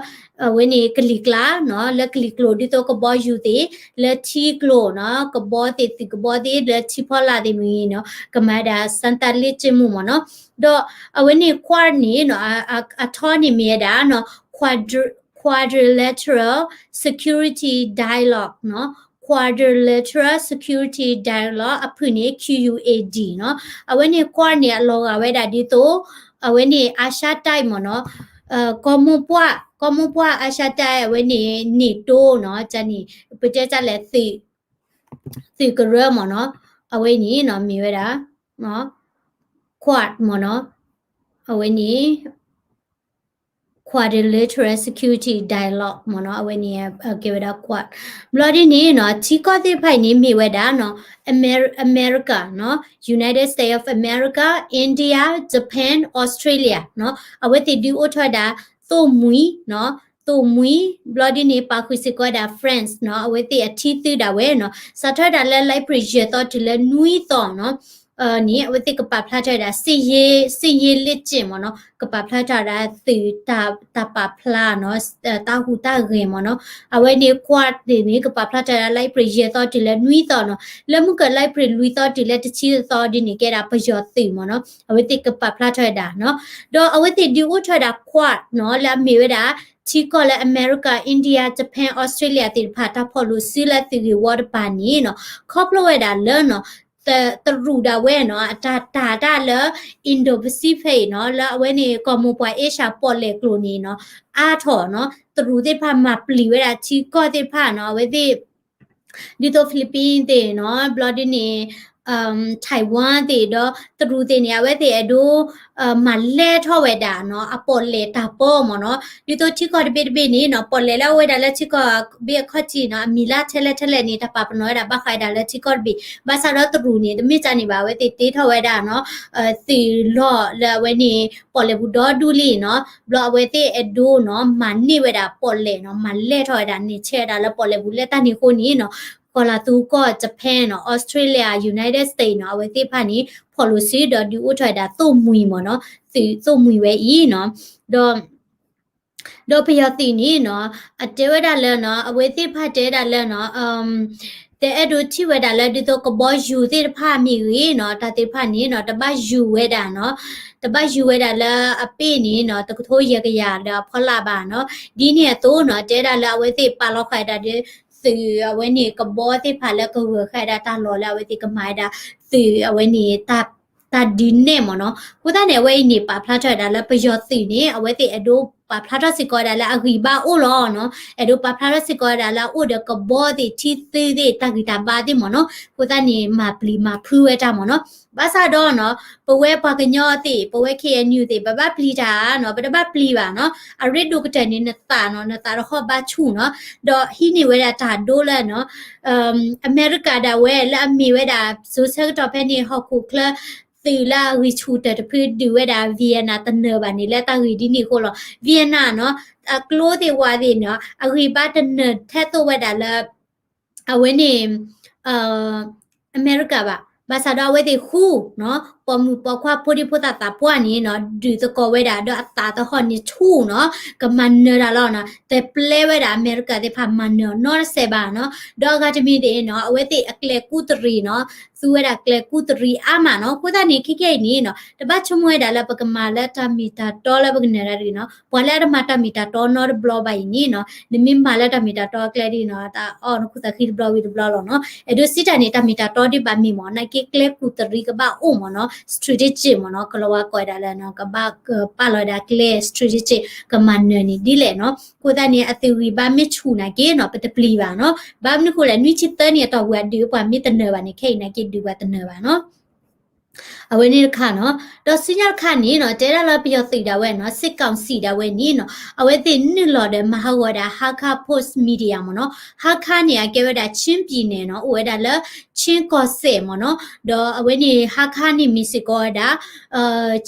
အဝဲန့ၣ်ကလံၤကျါနီၤ, လၢကလံၤကျိၤဒ်သိးကဘီယူၤသ့ၣ်, လၢထံကျိၤနီၤ, ကဘီသ့ၣ် သုးကဘီသ့ၣ် လၢထံဖီလာ်သ့ၣ်မ့ၢ်ဂ့ၤနီၤ, ကမၤဝဲဒၣ် စစ်လေ့ကျင့်မှု မ့ၢ်နီၤ. ဒီးအဝဲန့ၣ် Quad န့ၣ်နီၤ အထီန့ၣ်မ့ၢ်ဝဲဒၣ်နီၤ Quadri- Quadrilateral Security Dialogue နီၤ, Quadrilateral Security Dialogue အဖုၣ်န့ၣ် Q U A D နီၤ. အဝဲန့ၣ် Quad န့ၣ် အလီၤဂာ်ဝဲဒၣ်ဒ်သိး အဝဲန့ၣ် အၡါတၢး မ့ၢ်နီၤ, ကီၢ်မိၢ်ပှၢ် ကီၢ်မိၢ်ပှၢ် အၡါတၢး အဝဲန့ၣ် NATO နီၤ, န့ၣ် ပတဲတၢ်လဲၣ် သုးကရၢ မ့ၢ်နီၤ, အဝဲန့ၣ်နီၤ မ့ၢ်ဝဲဒၣ် Quad မ့ၢ်နီၤ, အဝဲန့ၣ် Quadrilateral Security Dialogue မ့ၢ်နီၤ, အဝဲန့ၣ် ကဲဝဲဒၣ် Quad. ဘျီဒ်န့ၣ်နီၤ ထံကီၢ်သ့ၣ်တဖၣ်အံၤန့ၣ်မ့ၢ်ဝဲဒၣ်နီၤ အမဲရကၤနီၤ, United States of America, India, Japan, Australia နီၤ, အဝဲသ့ၣ်ဒုးအိၣ်ထီၣ်ဝဲဒၣ် သိၣ်မှံၤနီၤ, သိၣ်မှံၤ, ဘျီဒ်န့ၣ် ပာ်ဃုာ်စ့ၢ်ကီးဝဲဒၣ် France နီၤ, အဝဲသ့ၣ်အထံသုးဒၣ်ဝဲနီၤ, စးထီၣ်ဝဲဒၣ်လၢလါအ့ဖြ့ၣ်ယဲၢ်သီတုၤလၢနွံသီနီၤ န့ၣ် အဝဲသ့ၣ်ကပာ်ဖျါထီၣ်ဝဲဒၣ် စစ်ရေးလေ့ကျင့် မ့ၢ်နီၤ, ကပာ်ဖျါထီၣ်ဝဲဒၣ်သုးတၢ်ပာ်ဖျါနီၤ, တၢ်ဟူးတၢ်ဂဲၤမ့ၢ်နီၤ, အဝဲန့ၣ် Quad န့ၣ် ကပာ်ဖျါထီၣ်ဝဲဒၣ်လါအ့ဖြ့ၣ်ယဲၢ်သီတုၤလၢနွံသီနီၤ, လၢမုၢ်ကၢၢ်လါအ့ဖြ့ၣ်လွံၢ်သီတုၤလၢတဆံသီဒ်န့ၣ် ကဲဒၣ်ပယီၤသုးမ့ၢ်နီၤ, အဝဲသ့ၣ်ကပာ်ဖျါထီၣ်ဝဲဒၣ်နီၤ, ဒီးအဝဲသ့ၣ်ဒုးအိၣ်ထီၣ်ဝဲဒၣ် Quad နီၤ, လၢအမ့ၢ်ဝဲဒၣ် ထံကီၢ်လၢအမဲရကၤ, India, Japan, Australia သ့ၣ်တဖၣ် တၢ်ဖီၣ်လိာ်စုလၢသုးဂ့ၢ်ဝီတပၤန့ၣ်နီၤ, ခီဖျိဝဲဒၣ်လၢနီၤ တရူးဒၣ်ဝဲနီၤ အတၢ်တာ်တၢ်လၢ Indo-Pacific နီၤ, လၢအဝဲန့ၣ် ကီၢ်မိၢ်ပှၢ်အ့ရှၢၣ်ပီၣ်လဲၣ်ကျိၤန့ၣ်နီၤ အါထီၣ်နီၤ, တရူးသ့ၣ်တဖၣ်မၤပျံၤဝဲဒၣ်ထံကီၢ်သ့ၣ်တဖၣ်နီၤ, အဝဲသ့ၣ် ဒ်သိး Philippines သ့ၣ်နီၤ, ဘျီဒ်န့ၣ် Taiwan သ့ၣ်ဒီး တရူးသ့ၣ်န့ၣ် အဝဲသ့ၣ်အဲၣ်ဒိး မၤလဲၢ်ထီၣ်ဝဲဒၣ်နီၤ အပီၣ်လဲၣ်တၢ်ပီမ့ၢ်နီၤ, ဒ်သိးထံကီၢ်တဘ့ၣ်တဘ့ၣ်န့ၣ်နီၤ ပီၣ်လဲၣ်လၢအအိၣ်ဝဲဒၣ်လၢထံကီၢ်ဘ့ၣ်အခီၣ်ထံးနီၤ အမံၤလၢထဲလဲၣ်ထဲလဲၣ်န့ၣ် တၢ်ပာ်ပနီၣ်ဝဲဒၣ်ဘၣ်ဃးဝဲဒၣ်လၢထံကီၢ်တဘ့ၣ်, ဘၣ်ဆၣ်ဒီးတရူးန့ၣ် တမ့ၢ်တၢ်န့ၣ်ဘၣ် အဝဲသ့ၣ်တ့ထီၣ်ဝဲဒၣ်နီၤ သုးလီၢ်လၢအဝဲန့ၣ် ပီၣ်လဲၣ်ပူၤဒီဒူၣ်လံနီၤ, ဘျီအဝဲသ့ၣ်အဲၣ်ဒိးနီၤ မၤန့ၢ်ဝဲဒၣ်ပီၣ်လဲၣ်နီၤ, မၤလဲၢ်ထီၣ်ဝဲဒၣ် န့ၢ်ဆဲးဝဲဒၣ်လၢပီၣ်လဲၣ်ပူၤလၢတၢ်န့ၣ်အဃိန့ၣ်နီၤ, ကီၢ်လၤသူကီၢ် Japan နီၤ, Australia, United States နီၤ, အဝဲသ့ၣ်တဖၣ်န့ၣ် ဖီၣ်လိာ်စုဒီးဒုးအိၣ်ထီၣ်ဝဲဒၣ်သိၣ်မှံၤမ့ၢ်နီၤ, သုးသိၣ်မှံၤဝဲအံၤနီၤ, ဒီး ဒီးပယီၤသုးန့ၣ်နီၤ, အတဲဝဲဒၣ်လၢနီၤ, အဝဲသ့ၣ်တဖၣ်တဲဝဲဒၣ်လၢနီၤ, တအဲၣ်ဒိးထံၣ်ဝဲဒၣ်လၢဒ်သိးကဘီယူၤသ့ၣ်တဖၣ်မ့ၢ်ဂ့ၤနီၤ, တၢ်သ့ၣ်တဖၣ်န့ၣ်နီၤ, တဘၣ်ယူၤဝဲဒၣ်နီၤ, တဘၣ်ယူၤဝဲဒၣ်လၢအပ့ၢ်န့ၣ်နီၤ, တကထိယဲၢ်ကယၤဒီးအဖီလာ်ဘၣ်နီၤ, ဒ်န့ၣ်အသိးနီၤ, တဲဝဲဒၣ်လၢအဝဲသ့ၣ်ပာ်လီၤဃာ်ဝဲဒၣ်ဒီး သုးအဝဲန့ၣ်ကဘီသ့ၣ်တဖၣ်လၢကဂၢၢ်ဃာ်ဝဲဒၣ်တၢ်လီၢ်လၢအဝဲသ့ၣ်ကမၤဝဲဒၣ် သုးအဝဲန့ၣ် တၢ်ဒုးနဲၣ်မ့ၢ်နီၤ, အဃိသတးန့ၣ် အဝဲအံၤန့ၣ် ပာ်ဖျါထီၣ်ဝဲဒၣ်လၢပယီၤသုးန့ၣ် အဝဲသ့ၣ်အဲၣ်ဒိးပာ်ဖျါထီၣ်စ့ၢ်ကီးဝဲဒၣ်လၢအဂံၢ်ဘါအိၣ်လီၤနီၤ, အဲၣ်ဒိးပာ်ဖျါထီၣ်စ့ၢ်ကီးဝဲဒၣ်လၢအအိၣ်ဒီးကဘီသ့ၣ် ထံသုးသ့ၣ် တၢ်ဂံၢ်တၢ်ဘါသ့ၣ်မ့ၢ်နီၤ, အဃိသတးန့ၣ် မၤပျံၤမၤဖုးဝဲတၢ်မ့ၢ်နီၤ, ဘၣ်ဆၣ်ဒီးနီၤ ပဝဲပှၤကညီသ့ၣ် ပဝဲ K N U သ့ၣ် ပဘၣ်ပျံၤတၢ်နီၤ, ပတဘၣ်ပျံၤဘၣ်နီၤ, အရ့ဒိၣ်ကတၢၢ်န့ၣ် နသးနီၤ, နသးတဟီၣ်ဘါဆူၣ်နီၤ, ဒီးဟံးန့ၢ်ဝဲဒၣ်တၢ်ဒိလၢနီၤ အမဲရကၤဒၣ်ဝဲလၢအမ့ၢ်ဝဲဒၣ် စိၤဆၢကတီၢ်ဖဲန့ၣ် ဟီၣ်ခိၣ်ချၢ သုးလၢအဂံၢ်ဆူၣ်တၢၢ်တဖုဒုးဝဲဒၣ် Vietnam တနၢၤဘၣ်န့ၣ် လၢတၢ်ဂ့ၢ်ဒ်န့ၣ်အဃိလီၤ. Vietnam နီၤ အကျိသ့ၣ်ဝဲသ့ၣ်နီၤ အဂံၢ်ဘါတနၢၤထဲသိးဝဲဒၣ်လၢ အဝဲန့ၣ် အမဲရကၤဘၣ်. ဘၣ်ဆၣ်ဒီးအဝဲသ့ၣ်ဃူနီၤ ပိာ်မုၣ်ပိာ်ခွါဖိဒံဖိသၣ်သးပှၢ်န့ၣ်နီၤ ဒုးသကိးဝဲဒၣ် ဒီးအသးသဟီၣ်န့ၣ်ဆူၣ်နီၤ ကမၤနၢၤတၢ်လီၤနီၤ. တပျဲဝဲဒၣ်အမဲရကၤသ့ၣ်တဖၣ်မၤနၢၤနီတစဲးဘၣ်နီၤ. ဒီးအဂၤတမံၤသ့ၣ်နီၤ အဝဲသ့ၣ်အကျဲကူတရံးနီၤ သူဝဲဒၣ်ကျဲကူတရံးအါမးနီၤ. အဃိသတးန့ၣ် ခဲကနံၣ်အံၤန့ၣ်နီၤ တဘၣ်ဆိကမိၣ်ဝဲဒၣ်လၢပကမၤလၢတၢ်မ့ၢ်တၢ်တီလၢပကနၢၤတၢ်တဂ့ၤနီၤ. ပှၤလၢအတမၤတၢ်မ့ၢ်တၢ်တီနီတဘျီဘၣ်အံၤန့ၣ်နီၤ နမ့ၢ်မၤလၢတၢ်မ့ၢ်တၢ်တီအကျဲဒ်နီၤ တၢ်အီၣ်နခူၣ်သးဃံတဘျီဝံၤတဘျီလီၤနီၤ. အဲၣ်ဒိးစံးတၢ်န့ၣ် တၢ်မ့ၢ်တၢ်တီဒ်ဘၣ်မ့ၢ်မ့ၢ် နာ်က့ကျဲကူတရံးကဘၣ်အိၣ်မ့ၢ်နီၤ. strategic မ့ၢ်နီၤ, ကလီၤဝါကိးဝဲဒၣ်လၢ ကဘၣ်ပာ်လီၤဝဲဒၣ်ကျဲ strategic ကမၤနၢၤန့ၣ်ဒ်လဲၣ်နီၤ. အဃိသတးန့ၣ် အသုးဂံၢ်ဘါမ့ၢ်ဆူၣ်နာ်က့နီၤ ပတပျံၤဘၣ်နီၤ. ဘၣ်မနုၤဃိလဲၣ် နွံဆံသၢနံၣ်အတီၢ်ပူၤအဒုးပှၤမ့ၢ်တနၢၤဘၣ်န့ၣ် ခဲအံၤနာ်က့ဒုးပှၤတနၢၤဘၣ်နီၤ. အဝဲန့ၣ်တခါနီၤ. ဒီးဆူညါတခါန့ၣ်နီၤ တဲဒၣ်လၢပယီၤသုးဒၣ်ဝဲနီၤ စစ်ကောင်စီ ဒၣ်ဝဲန့ၣ်နီၤ အဝဲသ့ၣ်နုာ်လီၤဒီးမၤဟးဂီၤဝဲဒၣ် Hakha Post Media မ့ၢ်နီၤ. ဟားခါန့ၣ် အကဲဝဲဒၣ် ချင်းပြည်နယ် နီၤ, အိၣ်ဝဲဒၣ်လၢ ချင်းကီၢ်စဲၣ် မ့ၢ်နီၤ. ဒီးအဝဲန့ၣ် ဟားခါန့ၣ် မ့ၢ်စ့ၢ်ကီးဝဲဒၣ်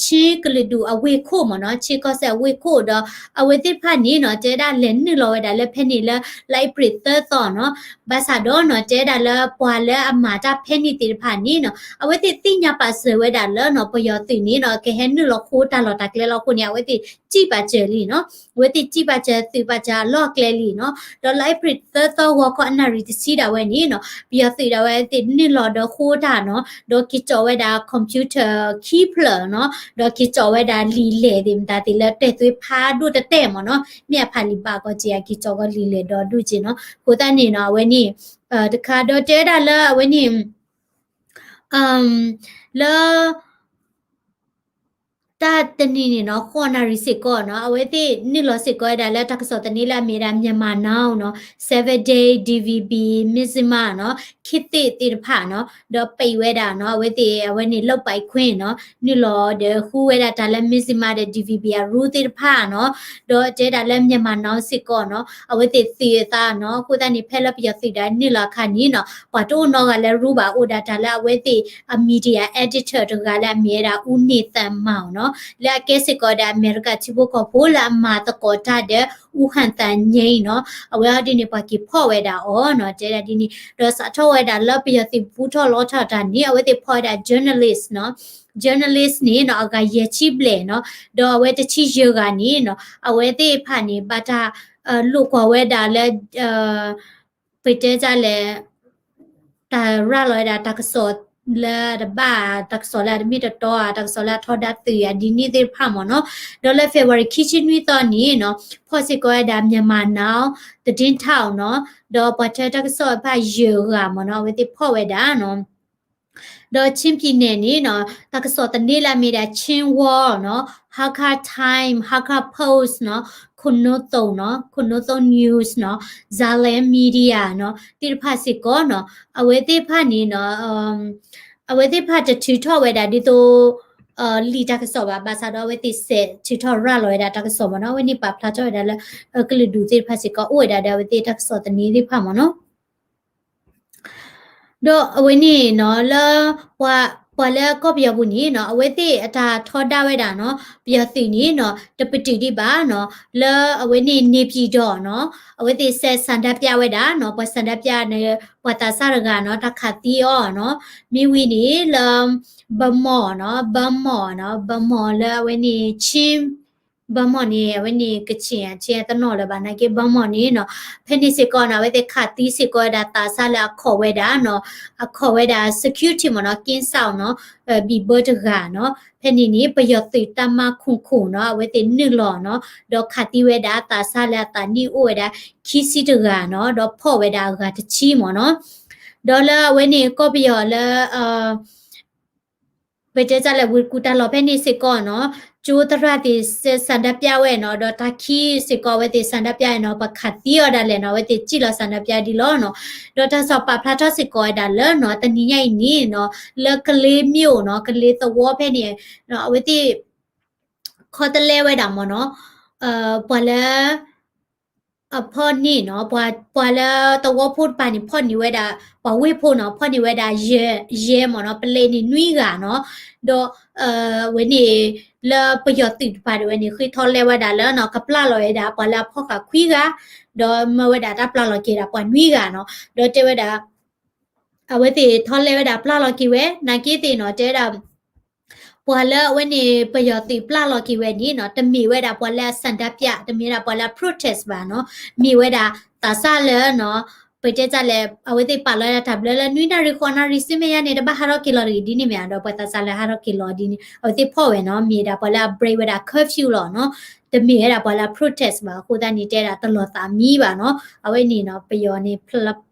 ချင်းကလုာ်ဒူၣ်အဝ့ၢ်ခိၣ် မ့ၢ်နီၤ, ချင်းကီၢ်စဲၣ်အဝ့ၢ်ခိၣ် ဒီးအဝဲသ့ၣ်တဖၣ်န့ၣ်နီၤ တဲဒၣ်လဲၤနုာ်လီၤဝဲဒၣ်လၢဖဲန့ၣ်လၢ လါအ့ဖြ့ၣ်သၢသီနီၤ. ဘၣ်ဆၣ်ဒီးနီၤ တဲဒၣ်လၢပှၤလၢအမၤတၢ်ဖဲန့ၣ်သ့ၣ်တဖၣ်န့ၣ်နီၤ အဝဲသ့ၣ်သ့ၣ်ညါပာ်စၢၤဝဲဒၣ်လၢနီၤ ပယီၤသုးန့ၣ်နီၤ ကဟဲနုာ်လီၤဃိတၢ်လီၢ်တၢ်ကျဲလီၤအဃိန့ၣ် အဝဲသ့ၣ်စံၣ်ပာ်စၢၤလံနီၤ. အဝဲသ့ၣ်စံၣ်ပာ်စၢၤသုးပာ်စၢၤအလီၢ်အကျဲလံနီၤ. ဒီးလါအ့ဖြ့ၣ်သၢသီ ဂီၤခီအနၣ်ရံၣ်တဆံဒၣ်ဝဲန့ၣ်နီၤ ပယီၤသုးဒၣ်ဝဲသ့ၣ်နုာ်လီၤဒီးဃိတၢ်နီၤ ဒီးက့ၤကၠီးဝဲဒၣ် computer ခံဖျၢၣ်နီၤ ဒီးက့ၤကၠီးဝဲဒၣ်လံာ်လဲၢ်သ့ၣ်မတၤသ့ၣ်လၢတဲာ်သွ့ဖးဒိၣ်တတဲာ် မ့ၢ်နီၤ. မ့ၢ်အဖးလံာ်ဘၣ်ကီးက့ၤ အက့ၤကၠီးကီးလံာ်လဲၢ်ဒီးဒိၣ်က့ၤနီၤ. အဃိသတးန့ၣ်နီၤ အဝဲန့ၣ် တခါဒီးတဲဝဲဒၣ်လၢအဝဲန့ၣ် လၢ တၢ်တနံၤန့ၣ်နီၤ ဃိးနၣ်ရံၣ်စ့ၢ်ကီးနီၤ အဝဲသ့ၣ်နုာ်လီၤစ့ၢ်ကီးဝဲဒၣ်လၢတၢ်ကစီၣ်သန့လၢအမ့ၢ်ဝဲဒၣ် Myanmar Now နီၤ, Seven Day, DVB, Mizzima နီၤ, ခေတ်သစ် သ့ၣ်တဖၣ်နီၤ, ဒီးပိတ်ဝဲဒၣ်နီၤ အဝဲသ့ၣ် အဝဲန့ၣ် လုပ်ပိုင်ခွင့် နီၤ, နုာ်လီၤဒီးဃုဝဲဒၣ်တၢ်လၢ Mizzima ဒီး DVB အ rule သ့ၣ်တဖၣ်နီၤ, ဒီးတဲဒၣ်လၢ Myanmar Now စ့ၢ်ကီးနီၤ အဝဲသ့ၣ်သုးအသးနီၤ, အဃိသတးန့ၣ် ဖဲလၢပယီၤသုးဒၣ်နုာ်လီၤအခါန့ၣ်နီၤ ပှၤတအိၣ်နီတဂၤလၢ rule ဘၣ် အိၣ်ဒၣ်တၢ်လၢအဝဲသ့ၣ်အ media editor တဂၤလၢအမ့ၢ်ဝဲဒၣ် ဦးနေသန်မောင် နီၤ, လၢအကဲစ့ၢ်ကီးဒၣ်အမဲရကၤ ထံဖိကီၢ်ဖိလၢအမၤသကိးတၢ်ဒီး ဦးဟန်သန်ငြိမ်း နီၤ, အဝဲအီၤဒ်န့ၣ် ပှၤက့ၤဖီၣ်ဝဲဒၣ်အီၤနီၤ, တဲဒၣ်ဒ်န့ၣ်, ဒီးစးထီၣ်ဝဲဒၣ်လၢပယီၤသုးဘူးထီၣ်လီထီၣ်တၢ်န့ၣ် အဝဲသ့ၣ်ဖီၣ်ဝဲဒၣ် journalist နီၤ, journalist န့ၣ်နီၤ အဂၤယဲၢ်ဆံဘျဲၣ်နီၤ, ဒီးအဝဲတဆံယဲၢ်ဂၤန့ၣ်နီၤ အဝဲသ့ၣ်တဖၣ်န့ၣ် ဘၣ်တၢ်လိာ်ကွီၢ်ဝဲဒၣ်လၢ ပတဲတၢ်လဲၣ် တၢ်ရၤလီၤဝဲဒၣ်တၢ်ကစီၣ်လၢတဘၣ်, တၢ်ကစီၣ်လၢအတမ့ၢ်တတီဧါ, တၢ်ကစီၣ်လၢအထီဒါသုးဧါ, ဒ်န့ၣ်သ့ၣ်တဖၣ်မ့ၢ်နီၤ. ဒီးလၢ February ခံဆံနွံသီန့ၣ်နီၤ ဖီၣ်စ့ၢ်ကီးဝဲဒၣ် Myanmar Now သတင်းထောက် နီၤ, ဒီးပှၤထၢတၢ်ကစီၣ်တဖၣ်ယဲၢ်ဂၤမ့ၢ်နီၤ အဝဲသ့ၣ်ဖီၣ်ဝဲဒၣ်နီၤ. ဒီး ချင်းပြည်နယ် န့ၣ်နီၤ တၢ်ကစီၣ်သန့လၢအမ့ၢ်ဒၣ် Chin Wall နီၤ, Hakha Time, Hakha Post နီၤ, ခိၣ်နူသိၣ် နီၤ, ခိၣ်နူသိၣ် News နီၤ, Zalen Media နီၤ သ့ၣ်တဖၣ်စ့ၢ်ကီးနီၤ အဝဲသ့ၣ်တဖၣ်န့ၣ်နီၤ အဝဲသ့ၣ်တဖၣ်တထုးထီၣ်ဝဲဒၣ်ဒ်သိး လံာ်တၢ်ကစီၣ်ဘၣ်, ဘၣ်ဆၣ်ဒီးအဝဲသ့ၣ်စဲးထုးထီၣ်ရၤလီၤဝဲဒၣ်တၢ်ကစီၣ်မ့ၢ်နီၤ, အဝဲန့ၣ်ပာ်ဖျါထီၣ်ဝဲဒၣ်လၢ ကလုာ်ဒူၣ်သ့ၣ်တဖၣ်စ့ၢ်ကီးအိၣ်ဝဲဒၣ်ဒီးအဝဲသ့ၣ်တၢ်ကစီၣ်သန့သ့ၣ်တဖၣ်မ့ၢ်နီၤ. ဒီးအဝဲန့ၣ်နီၤ လၢ ပှၤလၢကီၢ်ပယီၤပူၤန့ၣ်နီၤ အဝဲသ့ၣ်အတၢ်ထီဒါဝဲဒၣ်နီၤ ပယီၤသုးန့ၣ်နီၤ တပတုာ်ဒံးဘၣ်နီၤ လၢအဝဲန့ၣ် နေပြည်တော် နီၤ အဝဲသ့ၣ်စဲးဆန္ဒပြဝဲဒၣ်နီၤ, ပှၤဆန္ဒပြန့ၣ် ပှၤသးစၢ်တဂၤနီၤ တၢ်ခးသံအီၤနီၤ, မ့ၢ်ဝံၤန့ၣ်လၢ ဗန်းမော် နီၤ, ဗန်းမော် နီၤ, ဗန်းမော် လၢအဝဲန့ၣ် ချင်း ဗန်းမော် န့ၣ် အဝဲန့ၣ် ကချင် အ ချင်း အတနီၣ်လၢၤဘၣ်နာ်က့ ဗန်းမော် န့ၣ်နီၤ, ဖဲန့ၣ်စ့ၢ်ကီးနီၤ အဝဲသ့ၣ်ခးသံစ့ၢ်ကီးဝဲဒၣ်သးစၢ်လၢအခီၣ်ဝဲဒၣ်နီၤ, အခီၣ်ဝဲဒၣ် security မ့ၢ်နီၤ, ကင်းစောင့် နီၤ, ဘံၣ်ဘၢတဂၤနီၤ, ဖဲန့ၣ်န့ၣ် ပယီၤသုး တပ်မ ခုနစ်ခုနစ် နီၤ အဝဲသ့ၣ်နုာ်လီၤနီၤ, ဒီးခးသံဝဲဒၣ်သးစၢ်လၢအသးနံၣ်အိၣ်ဝဲဒၣ် ခံဆံတဂၤနီၤ, ဒီးဖီၣ်ဝဲဒၣ်အဂၤတဆံမ့ၢ်နီၤ, ဒီးလၢအဝဲန့ၣ် ကီၢ်ပယီၤလၢ ပတဲတၢ်လဲၣ် ဝ့ၢ်ကူၣ်တၢ်လီၢ်ဖဲန့ၣ်စ့ၢ်ကီးနီၤ, ကၠိသရၣ်သ့ၣ်ဆန္ဒပြဝဲနီၤ, ဒီးတၢ်ခံစ့ၢ်ကီးအဝဲသ့ၣ်ဆန္ဒပြနီၤ, ပှၤခးသံအီၤဒၣ်လဲာ်နီၤ, အဝဲသ့ၣ်စံၣ်လီၤဆန္ဒပြဒ်လီၤနီၤ, ဒီးတၢ်ကစီၣ်ပာ်ဖျါထီၣ်စ့ၢ်ကီးဝဲဒၣ်လၢနီၤ တနံၤညါအံၤန့ၣ်နီၤ, လၢကလ့ၤမ့ၢ်အိၣ်နီၤ, ကလ့ၤသဝီဖဲန့ၣ် အဝဲသ့ၣ် ခီတလဲဝဲဒၣ်မ့ၢ်နီၤ, ပှၤလၢ အဖီၣ်န့ၢ်နီၤ, ပှၤ ပှၤလၢသဝီဖိတပၤန့ၣ် ဖီၣ်န့ၢ်ဝဲဒၣ် ပှၤဝ့ၢ်ဖိနီၤ, ဖီၣ်န့ၢ်ဝဲဒၣ် ယဲၢ် ယဲၢ်မ့ၢ်နီၤ, ပလဲၤန့ၣ်နွံဂၤနီၤ, ဒီး အဝဲန့ၣ် လၢပယီၤသုးတပၤဒၣ်ဝဲန့ၣ် ဃ့ထီၣ်လဲဝဲဒၣ်လၢနီၤ ကပျၢ်လီၤဝဲဒၣ် ပှၤလၢအဖီၣ်ဃာ်ခွံဂၤ, ဒီးမၢဝဲဒၣ်တၢ်ပျၢ်လီၤက့ၤဒၣ်ပှၤနွံဂၤနီၤ, ဒီးတဲဝဲဒၣ် အဝဲသ့ၣ်ထီၣ်လဲဝဲဒၣ်ပျၢ်လီၤက့ၤဝဲ နာ်က့သ့ၣ်နီၤ, တဲဝဲဒၣ် ပှၤလၢအဝဲန့ၣ် ပယီၤသုးပျၢ်လီၤက့ၤဝဲန့ၣ်နီၤ, တမ့ၢ်ဝဲဒၣ်ပှၤလၢအဆန္ဒပြ, တမ့ၢ်ဝဲဒၣ်ပှၤလၢအ protest ဘၣ်နီၤ, မ့ၢ်ဝဲဒၣ်သးစၢ်လၢနီၤ, ပတဲတၢ်လဲၣ် အဝဲသ့ၣ်ပာ်လီၤဝဲဒၣ်တၢ်ဘျၢလၢနွံနၣ်ရံၣ်ဃိးနၣ်ရံၣ်ဆူမဲာ်ညါန့ၣ် တဘၣ်ဟးထီၣ်က့ၤလီၤတဂ့ၤဒ်န့ၣ်မ့ၢ်ဧါ, ဒီးပှၤသးစၢ်လၢဟးထီၣ်က့ၤလီၤဒ်န့ၣ် အဝဲသ့ၣ်ဖီၣ်ဝဲနီၤ, မ့ၢ်ဝဲဒၣ်ပှၤလၢအ break ဝဲဒၣ် curfew လီၤနီၤ, တမ့ၢ်ဝဲဒၣ်ပှၤလၢအ protest ဘၣ်, အဃိသတးန့ၣ် တဲဒၣ်တလီၤသးမံဘၣ်နီၤ, အဝဲန့ၣ်နီၤ ပယီၤန့ၣ်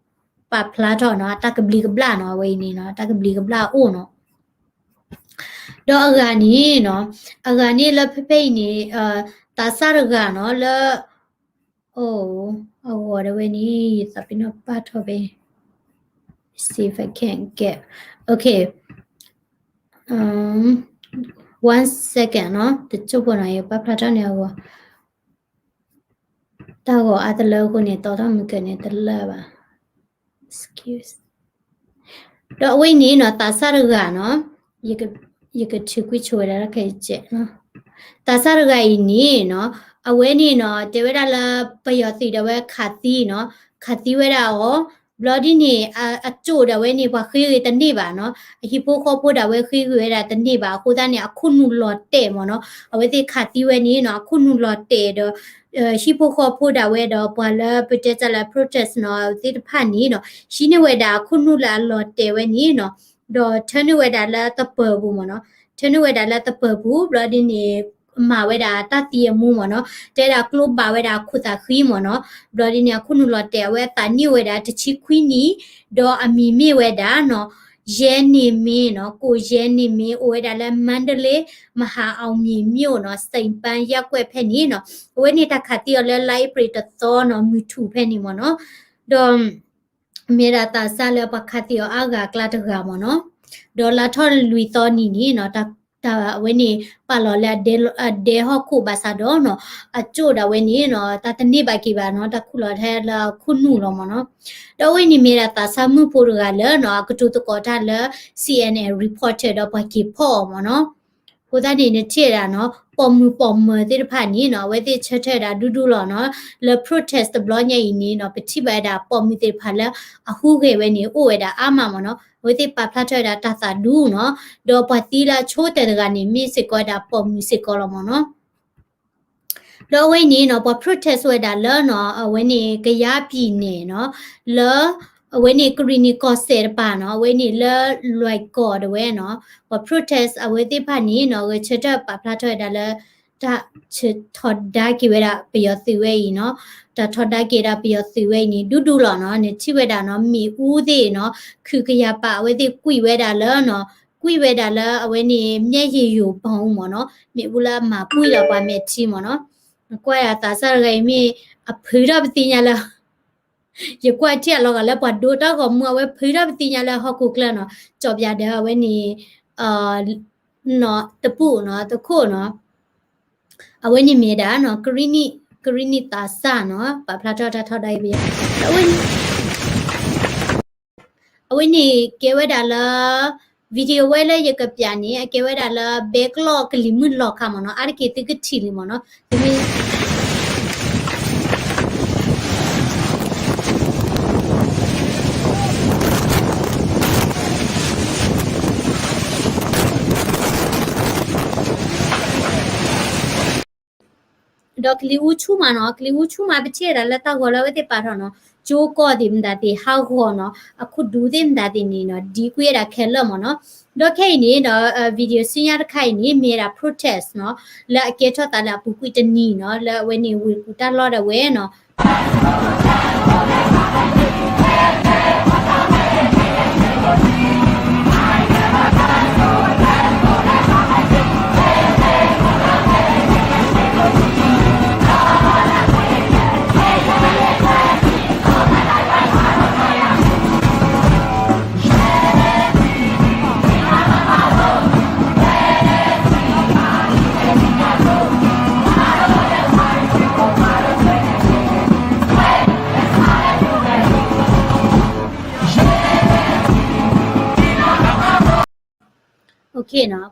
ပာ်ဖျါထီၣ်နီၤ တၢ်ကဘျံးကဘျၣ်နီၤ, အဝဲအံၤန့ၣ်နီၤ တၢ်ကဘျံးကဘျၣ်အိၣ်နီၤ. ဒီးအဂၤန့ၣ်နီၤ, အဂၤန့ၣ်လၢဖဲဖဲအံၤန့ၣ် သးစၢ်တဂၤနီၤ လၢ အိၣ် အဂီၤဒၣ်ဝဲန့ၣ် ယသးပ့ၤနီၣ်ပာ်ထီၣ်ဖဲ see if I can get okay, one second နီၤ, တစိၢ်ဖိနီၤ ယပာ်ဖျါထီၣ်န့ၣ်အဂီၤ တၢ်ဂီၤအါတလၢအဃိန့ၣ် တီထီၣ်မုၢ်ကၢန့ၣ်တလၢဘၣ်. Excuse. ဒီးအဝဲအံၤန့ၣ်နီၤ သးစၢ်တဂၤနီၤ, ယကထုးကွံာ်ဆိဝဲဒၣ်လၢခဲအံၤကဲး, သးစၢ်တဂၤအံၤန့ၣ်နီၤ, အဝဲန့ၣ်နီၤ တဲဝဲဒၣ်လၢပယီၤသုးဒၣ်ဝဲခးသံနီၤ, ခးသံဝဲဒၣ်အီၤ, ဘျီဒ်န့ၣ် အကၠိၣ်ဒၣ်ဝဲန့ၣ် ပှၤဃ့ဂ့ၤတန့ၢ်ဘၣ်နီၤ, အဟံၣ်ဖိဃီဖိဒၣ်ဝဲဃ့ဂ့ၤဝဲဒၣ်တန့ၢ်ဘၣ်, အဃိသတးန့ၣ် အခိၣ်နူာ်လီၤတဲာ်မ့ၢ်နီၤ, အဝဲသ့ၣ်ခးသံဝဲန့ၣ်နီၤ အခိၣ်နူာ်လီၤတဲာ်ဒီး ဟံၣ်ဖိဃီဖိဒၣ်ဝဲဒီးပှၤလၢပတဲတၢ်လၢ protest နီၤ သ့ၣ်တဖၣ်န့ၣ်နီၤ, ဟံးန့ၢ်ဝဲဒၣ်အခိၣ်နူာ်လၢအလီၤတဲာ်ဝဲန့ၣ်နီၤ, ဒီးထၢနုာ်ဝဲဒၣ်လၢသပၢၤပူၤမ့ၢ်နီၤ, ထၢနုာ်ဝဲဒၣ်လၢသပၢၤပူၤ, ဘျီဒ်န့ၣ် မၤဝဲဒၣ်တၢ်သံအမူမ့ၢ်နီၤ, တဲဒၣ်ကျိဘၣ်ဝဲဒၣ်ခိၣ်သးဃံမ့ၢ်နီၤ, ဘျီဒ်န့ၣ် အခိၣ်နူာ်လီၤတဲာ် အဝဲအသးနံၣ်အိၣ်ဝဲဒၣ်တဆံခွံနံၣ်, ဒီးအမံၤမ့ၢ်ဝဲဒၣ်နီၤ ယဲန့ၣ်မ့ၢ်နီၤ, ကိးယဲန့ၣ်မ့ၢ် အိၣ်ဝဲဒၣ်လၢ မန္တလေး မဟာအောင်မြင်မြို့နီၤ စိန်ပန်းရပ်ကွက်ဖဲန့ၣ်နီၤ, အဝဲန့ၣ်တၢ်ခးသံအီၤလၢ လါအ့ဖြ့ၣ်တသီနီၤ မုၢ်ထူၣ်ဖဲန့ၣ်မ့ၢ်နီၤ, ဒီး မ့ၢ်ဒၣ်သးစၢ်လၢပှၤခးသံအီၤအါဂၤအကျါတဂၤမ့ၢ်နီၤ, ဒီးလါထီၣ်လွံၢ်သီနံၤန့ၣ်နီၤ တၢ် တၢ်အဝဲန့ၣ် ပာ်လီၤလၢအဒဲဟီၣ်ခိၣ်ဘၣ်ဆၣ်ဒီးနီၤ အကၠိၣ်ဒၣ်ဝဲန့ၣ်နီၤ တၢ်တန့ၢ်ဘၣ်က့ၤဘၣ်နီၤ တၢ်ခူၣ်လီၤထဲလၢအခိၣ်နူာ်လီၤမ့ၢ်နီၤ, ဒီးအဝဲန့ၣ်မ့ၢ်ဒၣ်သးစၢ်မုၣ်ဖိတဂၤလၢနီၤ အကတိၤသကိးတၢ်လၢ C N N reporter ဒီးပှၤက့ၤဖီၣ်အီၤမ့ၢ်နီၤ, အဃိသတးန့ၣ် နထံၣ်ဝဲဒၣ်နီၤ ပိာ်မုၣ်ပိာ်မၢၤသ့ၣ်တဖၣ်န့ၣ်နီၤ အဝဲသ့ၣ်ဆၢထၢၣ်ဝဲဒၣ်ဒူဒူလီၤနီၤ, လၢ protest တဘျီညါအံၤန့ၣ်နီၤ ပထံၣ်ဘၣ်ဝဲဒၣ်ပိာ်မုၣ်သ့ၣ်တဖၣ်လၢအဟူးဂဲၤဝဲန့ၣ် အိၣ်ဝဲဒၣ်အါမးမ့ၢ်နီၤ, အဝဲသ့ၣ်ပာ်ဖျါထီၣ်ဝဲဒၣ်တၢ်သးဒူနီၤ, ဒီးပှၤသံလၢအဆိကတၢၢ်တဂၤန့ၣ် မ့ၢ်စ့ၢ်ကီးဝဲဒၣ်ပိာ်မုၣ်စ့ၢ်ကီးလီၤမ့ၢ်နီၤ. ဒီးအဝဲအံၤန့ၣ်နီၤ ပှၤ protest ဝဲဒၣ်လၢနီၤ အဝဲန့ၣ် ကယားပြည်နယ်နီၤ လၢ အဝဲန့ၣ် ကရံၣ်နံၣ်ကီၢ်စဲၣ်တပၤနီၤ အဝဲန့ၣ်လၢလွဲၢ်ကီၢ်ဒၣ်ဝဲနီၤ ပှၤ protest အဝဲသ့ၣ်တဖၣ်န့ၣ်နီၤ ဂဲၤဆၢထၢၣ်ပာ်ဖျါထီၣ်ဝဲဒၣ်လၢ တၢ်ထီဒါက့ၤဝဲဒၣ်ပယီၤသုးဝဲအံၤနီၤ, တၢ်ထီဒါက့ၤဒၣ်ပယီၤသုးဝဲအံၤန့ၣ် ဒူဒူလီၤနီၤ, နထံၣ်ဝဲဒၣ်နီၤ မ့ၣ်အူသ့ၣ်နီၤ ခုၣ်ကယၤပာ်အဝဲသ့ၣ်ကွံာ်ဝဲဒၣ်လၢနီၤ, ကွံာ်ဝဲဒၣ်လၢအဝဲန့ၣ် မျက်ရည်ယိုဗုံးမ့ၢ်နီၤ, မ့ၣ်အူလၢအမၤပှံၢ်လီၤပှၤမဲာ်ထံမ့ၢ်နီၤ, နကွၢ်ဒၣ်သးစၢ်တဂၤအံၤမ့ၢ်အဖုးထီၣ်ပသ့ၣ်ညါလၢ ယကွၢ်ထံၣ်အလီၤဂာ်လၢပှၤဒိတၢ်ဂီၤမူ အဝဲဖုးထီၣ်ပသ့ၣ်ညါလၢဟီၣ်ခိၣ်ချၢနီၤ, ကၠီၣ်ပၠးဒီးအဝဲန့ၣ် နီၤ တပူၣ်နီၤ တခိၣ်နီၤ, အဝဲန့ၣ်မ့ၢ်ဒၣ်နီၤ ကရံၣ်နံၣ် ကရံၣ်နံၣ်သးစၢ်နီၤ ပာ်ဖျါထီၣ်တၢ်ထီဒါအံၤပယီၤ အဝဲ အဝဲန့ၣ်ကဲဝဲဒၣ်လၢ video ဝဲလၢယကပျးန့ၣ် အကဲဝဲဒၣ်လၢ ဘဲကျီၢ်ကလံၤမုၢ်လီၤခါမ့ၢ်နီၤ, အါတက့ၢ်သုကထံၣ်လံမ့ၢ်နီၤ, သုမ့ၢ် ဒီးကလံၤအူဆူၣ်မးနီၤ, ကလံၤအူဆူၣ်မး ပထံၣ်ဝဲဒၣ်လၢတၢ်ဂီၤလၢအဝဲသ့ၣ်ပာ်ထီၣ်နီၤ, ကၠိကီၢ်သ့ၣ်မတၤသ့ၣ် ဟးဂီၤနီၤ, အခိၣ်ဒူသ့ၣ်မတၤသ့ၣ်န့ၣ်နီၤ ဒံကွံာ်ဝဲဒၣ်ခဲလၢာ်မ့ၢ်နီၤ, ဒီးခဲအံၤန့ၣ်ဒီး video ဆူညါတခါအံၤန့ၣ် မ့ၢ်ဝဲဒၣ် protest နီၤ, လၢအကဲထီၣ်သးလၢအပူၤကွံာ်တနံၤနီၤ, လၢအဝဲန့ၣ်ဝ့ၢ်ကူၣ်တၢ်လီၢ်ဒၣ်ဝဲနီၤ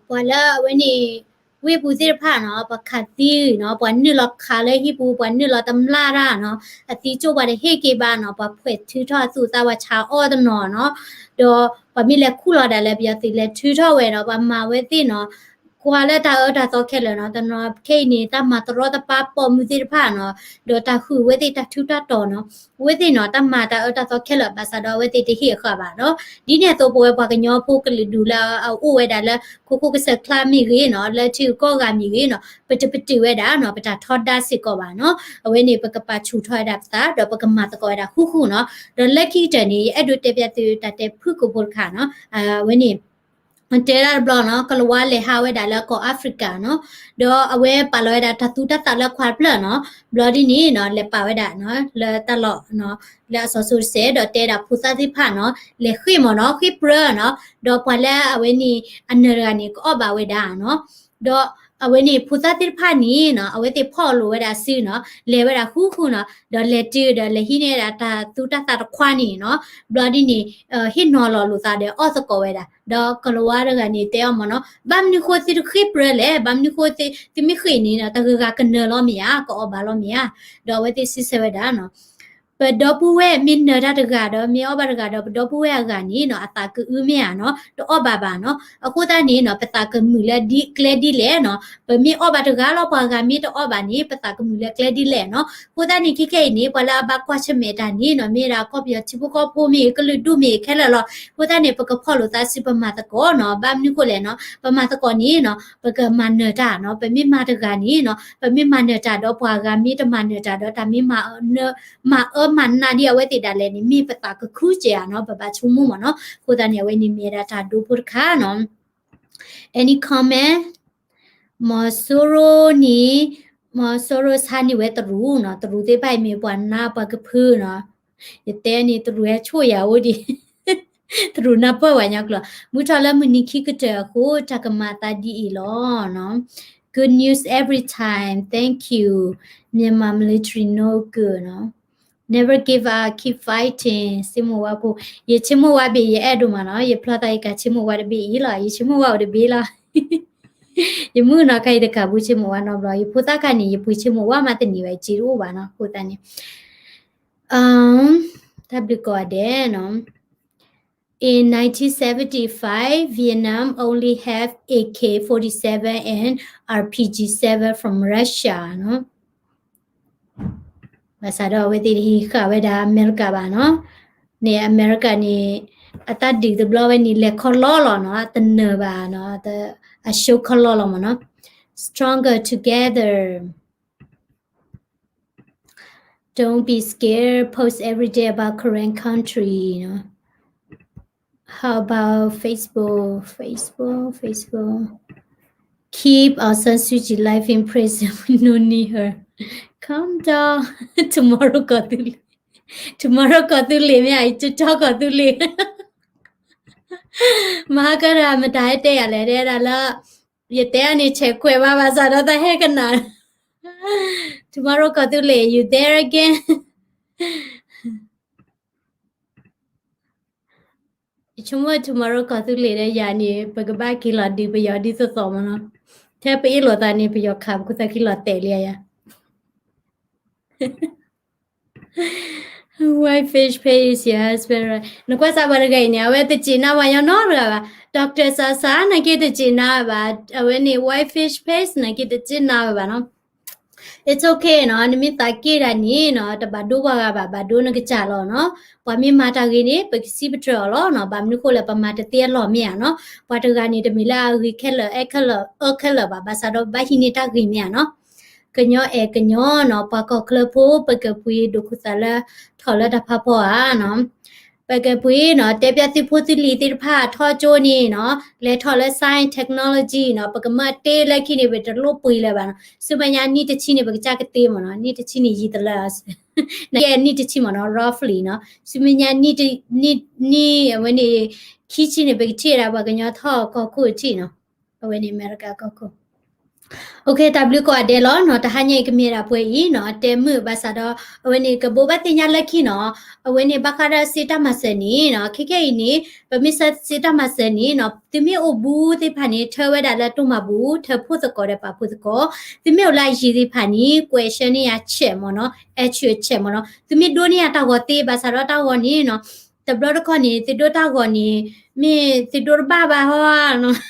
ပှၤလၢအဝဲန့ၣ် ဝ့ၢ်ပူၤသ့ၣ်တဖၣ်နီၤ, ပှၤခးသံနီၤ, ပှၤနုာ်လီၤခးလၢဟံၣ်ပူၤ, ပှၤနုာ်လီၤတမျၢ်တၢ်နီၤ, အသံကၠိၣ်ပှၤတဟ့ၣ်က့ၤဘၣ်နီၤ, ပှၤဖှဲးထုးထီၣ်အသူၣ်အသး ပှၤဆါအီၣ်တနီၤနီၤ, ဒီးပှၤမ့ၢ်လဲၤခူၣ်လီၤဒၣ်လၢပယီၤသုးလဲၤထုးထီၣ်ဝဲဒီး ပှၤမၤဝဲသ့ၣ်နီၤ, ကွၢ်လၢတၢ်အၢတၢ်သီခဲလၢာ်နီၤ, တနီၤခဲအံၤန့ၣ် တၢ်မၤတရီတပါပိာ်မုၣ်သ့ၣ်တဖၣ်နီၤ, ဒီးတၢ်ဃုာ်ဝဲသ့ၣ်တၢ်ထူးတၢ်တီၤနီၤ, အဝဲသ့ၣ်နီၤ တၢ်မၤတၢ်အၢတၢ်သီခဲလၢာ် ဘၣ်ဆၣ်ဒီးအဝဲသ့ၣ်တဟ့ၣ်အဃာ်ဘၣ်နီၤ, ဒ်န့ၣ်အသိးပဝဲပှၤကညီဖိကလုာ်ဒူၣ်လၢအအိၣ်ဝဲဒၣ်လၢ ခိခိၣ်ကစၢၢ်ကျါမ့ၢ်ဂ့ၤနီၤ, လၢထံဂုၤကီၢ်ဂၤမ့ၢ်ဂ့ၤနီၤ, ပတပတုာ်ဝဲဒၣ်နီၤ, ပတၢ်ထီဒါစ့ၢ်ကီးဘၣ်နီၤ, အဝဲန့ၣ် ပကပာ်ဆူၣ်ထီၣ်ဝဲဒၣ်ပသး ဒီးပကမၤသကိးဝဲဒၣ်ဃူဃူနီၤ, ဒီးလၢခံကတၢၢ်န့ၣ် ယအဲၣ်ဒိးတဲပျးသုတၢ်တဲဖုၣ်ကိာ်ဖိတခါနီၤ, အဝဲန့ၣ် တဲဒၣ်တဘျီနီၤ ကလၤဝါလဲၤဟးဝဲဒၣ်လၢကီၢ် Africa နီၤ, ဒီးအဝဲပာ်လီၤဝဲဒၣ်တၢ်သူတၢ်သၣ်လၢခွါတဖျၢၣ်နီၤ, ဘျီဒ်န့ၣ်နီၤ လဲၤပာ်ဝဲဒၣ်နီၤ လၢတၢ်လီၢ်နီၤ လၢအစီၤစိၤတစဲး ဒီးတဲဒၣ်ဖိသၣ်သ့ၣ်တဖၣ်နီၤ လဲၤဃ့ၢ်မ့ၢ်နီၤ ဃ့ၢ်ပြၢနီၤ, ဒီးပှၤလၢအဝဲန့ၣ် အနၢၤတဂၤန့ၣ် ကအီၣ်ဘၣ်ဝဲဒၣ်နီၤ, ဒီးအဝဲန့ၣ်ဖိသၣ်သ့ၣ်တဖၣ်န့ၣ်နီၤ အဝဲသ့ၣ်ဖီၣ်လိာ်ဝဲဒၣ်စုနီၤ လဲၤဝဲဒၣ်ဃူဃူနီၤ ဒီးလဲၤတုၤဒီးလဲၤဟံးန့ၢ်ဝဲဒၣ်တၢ်သူတၢ်သၣ်တခွါန့ၣ်နီၤ, ဘျီဒ်န့ၣ် ဟ့ၣ်နီၤလီၤလိာ်သးဒီးအီၣ်သကိးဝဲဒၣ် ဒီးကလၤဝါတဂၤန့ၣ်တဲအီၤမ့ၢ်နီၤ ဘၣ်မနုၤဃိသုတဃ့ၢ်ပြၢလဲၣ် ဘၣ်မနုၤဃိသုမ့ၢ်ဃ့ၢ်န့ၣ်နီၤ တဂၤဂၤကနၢၤလီၤမ့ၢ်ဧါ ကအီၣ်ဘၣ်လီၤမ့ၢ်ဧါ, ဒီးအဝဲသ့ၣ်စံးဆၢဝဲဒၣ်နီၤ ပဒီပုၢ်ဝဲၢ်မ့ၢ်နၢၤတၢ်တဂၤဒီး မ့ၢ်အီၣ်ဘၣ်တဂၤဒီး ပဒီပုၢ်ဝဲၢ်အဂၤန့ၣ်နီၤ အသးကအုမ့ၢ်ဧါနီၤ တအီၣ်ဘၣ်ဘၣ်နီၤ, အဃိသတးန့ၣ်နီၤ ပသးကမုာ်လၢဒ်ကျဲဒ်လဲၣ်နီၤ, ပမ့ၢ်အီၣ်ဘၣ်တဂၤလီၤ ပှၤဂၤမ့ၢ်တအီၣ်ဘၣ်န့ၣ် ပသးကမုာ်လၢကျဲဒ်လဲၣ်နီၤ, အဃိသတးန့ၣ် ခဲခဲအံၤန့ၣ် ပှၤလၢအဘၣ်ကွၢ်ဆၢၣ်မဲာ်တၢ်န့ၣ်နီၤ မ့ၢ်ဒၣ်ကီၢ်ပယီၤထံဖိကီၢ်ဖိမ့ၢ် ကလုာ်ဒူၣ်မ့ၢ်ခဲလၢာ်လီၤ, အဃိသတးန့ၣ် ပကဖီၣ်လိာ်သးစုပမၤသကိးနီၤ, ဘၣ်မနုၤဃိလဲၣ်နီၤ ပမၤသကိးန့ၣ်နီၤ ပကမၤနၢၤတၢ်နီၤ, ပမ့ၢ်မၤတဂၤန့ၣ်နီၤ ပမ့ၢ်မၤနၢၤတၢ်ဒီးပှၤဂၤမ့ၢ်တမၤနၢၤတၢ်ဒီးတၢ်မ့ၢ် မၤအၢမၤနးဒ်အဝဲသ့ၣ်ဒၣ်လဲာ်န့ၣ် မ့ၢ်ပသးကခုကဲးဧါနီၤ ပဘၣ်ဆိကမိၣ်မ့ၢ်နီၤ, အဃိသတးန့ၣ် အဝဲန့ၣ်မ့ၢ်ဝဲဒၣ်တၢ်ဒိဖိတခါနီၤ. Any comment? မီၤစိရိၤန့ၣ် မီၤစိရိၤဟးန့ၢ်ဝဲတရူးနီၤ, တရူးသ့ၣ်တဖၣ်အံၤမ့ၢ်ပှၤနါပှၤကဖုနီၤ, ယတဲန့ၣ် တရူးဟဲဆိၣ်ယၤအိၣ်ဒံး တရူးနၢ်ပၢၢ်ဝဲညါကျိာ်, မုၢ်ထီၣ်လၢမုၢ်နံၤခံကတၢၢ်အဃိ တၢ်ကမၤအသးဒ်အံၤလီၤနီၤ. Good news every time. Thank you. Myanmar military no good နီၤ. Never give up, keep fighting. ဆ့မိၣ်ဝါဖိ, ယဆ့မိၣ်ဝါဘ့ၣ် ယအဲၣ်ဒိၣ်မးနီၤ, ယဖျီသးယကၤဆ့မိၣ်ဝါတဘ့ၣ်အံၤလီၤ, ယဆ့မိၣ်ဝါအိၣ်တဘ့ၣ်လီၤ. ယမုၣ်နီၤခါအံၤတကၤဘူးဆ့မိၣ်ဝါနီတဘျီ, ယဖိသၣ်ခါန့ၣ် ယပှ့ၤဆ့မိၣ်ဝါမးတနံၤဘၣ် ယစ့တအိၣ်ဘၣ်နီၤ, အဃိသတးန့ၣ် တၢ်ဘျုးကိးဂၤဒဲးနီၤ. In nineteen seventy-five, Vietnam only have A K forty-seven and R P G seven from Russia နီၤ. ဘၣ်ဆၣ်ဒီးအဝဲသ့ၣ်တဟံးဃာ်ဝဲဒၣ်အမဲရကၤဘၣ်နီၤ. န့ၣ်အမဲရကၤန့ၣ် အတၢ်ဒုးတဘျီဝဲန့ၣ် လဲၤခီလီလီၤနီၤ, တနၢၤဘၣ်နီၤ, အရှုံးခီလီလီၤမ့ၢ်နီၤ. Stronger together. Don't be scared. Post every day about Korean country, you know. How about Facebook? Facebook, Facebook. Keep Aung San Suu Kyi life in prison. We no need her. Calm down. Tomorrow ကီၢ်သူလ့ၤ. Tomorrow ကီၢ်သူလ့ၤမ့ၢ် အံၤ တတီကီၢ်သူလ့ၤ. မဟါကရၢမတၤဟဲတဲယၤလဲၣ် တဲဒၣ်လၢ ယတဲအန့ၣ် ဆဲးကွဲးဘၣ်ဘၣ်ဆၣ်ဒီးတၢ်ဟဲကနၣ် Tomorrow ကီၢ်သူလ့ၤ you there again. ယဆိကမိၣ် tomorrow ကီၢ်သူလ့ၤဒီးယၤန့ၣ် ပကဘၣ်က့ၤလီၤဒုးပယီၤဒ်သိးသိးမ့ၢ်နီၤ. ထဲပအ့ၣ်လိာ်သးန့ၣ် ပယီၤခးပခူၣ်သၣ်ခံလီၤတဲာ်လံယၤ Whitefish Page is your husband, right? နကွၢ်စၢ်ပှၤတဂၤအံၤန့ၣ် အဝဲတစံးနါပှၤညီနီတဂၤဘၣ်. Doctor Sasa နာ်က့တစံးနါဘၣ်. အဝဲန့ၣ် Whitefish Page နာ်က့တစံးနါဝဲဘၣ်နီၤ. It's okay နီၤ, နမ့ၢ်သးက့ၢ်တၢ်န့ၣ်နီၤ, တဘၣ်ဒိပှၤဂၤဘၣ်, ဘၣ်ဒိနကစၢ်လီၤနီၤ. ပှၤမ့ၢ်မၤတၢ်ဂ့ၤန့ၣ် ပကစံးပတြၢၤအီၤလီၤနီၤ. ဘၣ်မနုၤဃိလဲၣ် ပမၤတသ့အလီၢ်မ့ၢ်ဧါနီၤ. ပှၤတဂၤန့ၣ် တမ့ၢ်လၢအဂ့ၤခဲလၢာ် အဲၣ်ခဲလၢာ် အၢခဲလၢာ်ဘၣ်, ဘၣ်ဆၣ်ဒီးဘၣ်ဟံးန့ၢ်တၢ်ဂ့ၤမ့ၢ်ဧါနီၤ. ကညီအဲၣ်ကညီနီၤ, ပှၤကီၢ်ချၢဖိ ပကပှ့ၤဒိးခိၣ်သးလၢ ထီၣ်လၢတၢ်ဖးဖီဧါနီၤ. ပကပှ့ၤနီၤ, တဲပျၢ်သုဖိသုလံၤသ့ၣ်တဖၣ်ထီၣ်ကၠိန့ၣ်နီၤ, လဲၤထီၣ်လၢ science technology နီၤ, ပကမၢတ့လၢခံန့ၣ် ပတလိၣ်ပှ့ၤလၢၤဘၣ်နီၤ. ဆူမဲာ်ညါနံၣ်တဆံန့ၣ် ပကစၢ်ကတ့မ့ၢ်နီၤ, နံၣ်တဆံန့ၣ်ယံာ်တလၢ, နံၣ်တဆံမ့ၢ်နီၤ roughly နီၤ, ဆူမဲာ်ညါနံၣ် နံၣ် နံၣ်အဝဲန့ၣ် ခံဆံန့ၣ် ပကထံၣ်ဝဲဒၣ်ပှၤကညီထီၣ်ကီၢ်ခိၣ်ထံၣ်နီၤ, အဝဲန့ၣ်အမဲရကၤကီၢ်ခိၣ် OK တၢ်ဘျုးကိးဂၤဒဲးလီၤနီၤ, တဟါညါအံၤကမ့ၢ်ဒၣ်ပှဲၤအံၤနီၤ, တဲမုာ်ဘၣ်ဆၣ်ဒီး အဝဲန့ၣ် ကဘိးဘၣ်သ့ၣ်ညါလၢခံနီၤ, အဝဲန့ၣ် ဘၣ်ဃးဒီးစ့တၢ်မၤစၢၤန့ၣ်နီၤ, ခဲခဲအံၤန့ၣ် ပမ့ၢ်ဆၢစ့တၢ်မၤစၢၤန့ၣ်နီၤ, သုမ့ၢ်အိၣ်ဘူးသ့ၣ်တဖၣ်န့ၣ် ထၢဝဲဒၣ်လၢတိၢ်မၤဘူၣ်, ထၢဖှိၣ်သကိးဒီးပာ်ဖှိၣ်သကိး, သုမ့ၢ်အိၣ်လၢအယံၤသ့ၣ်တဖၣ်န့ၣ် ကွဲးဆှၢန့ၢ်ယၤဆဲးမ့ၢ်နီၤ, အဲဆူအဆဲးမ့ၢ်နီၤ, သုမ့ၢ်ဒိးန့ၢ်ယၤတၢ်ဂီၤသ့ဘၣ်ဆၣ်ဒီးတၢ်ဂီၤန့ၣ်နီၤ, တဘျီတခီၣ်န့ၣ် သုဒိးတၢ်ဂီၤန့ၣ် မ့ၢ်သုဒိးတဘၣ်ဘၣ်ဟီဧါနီၤ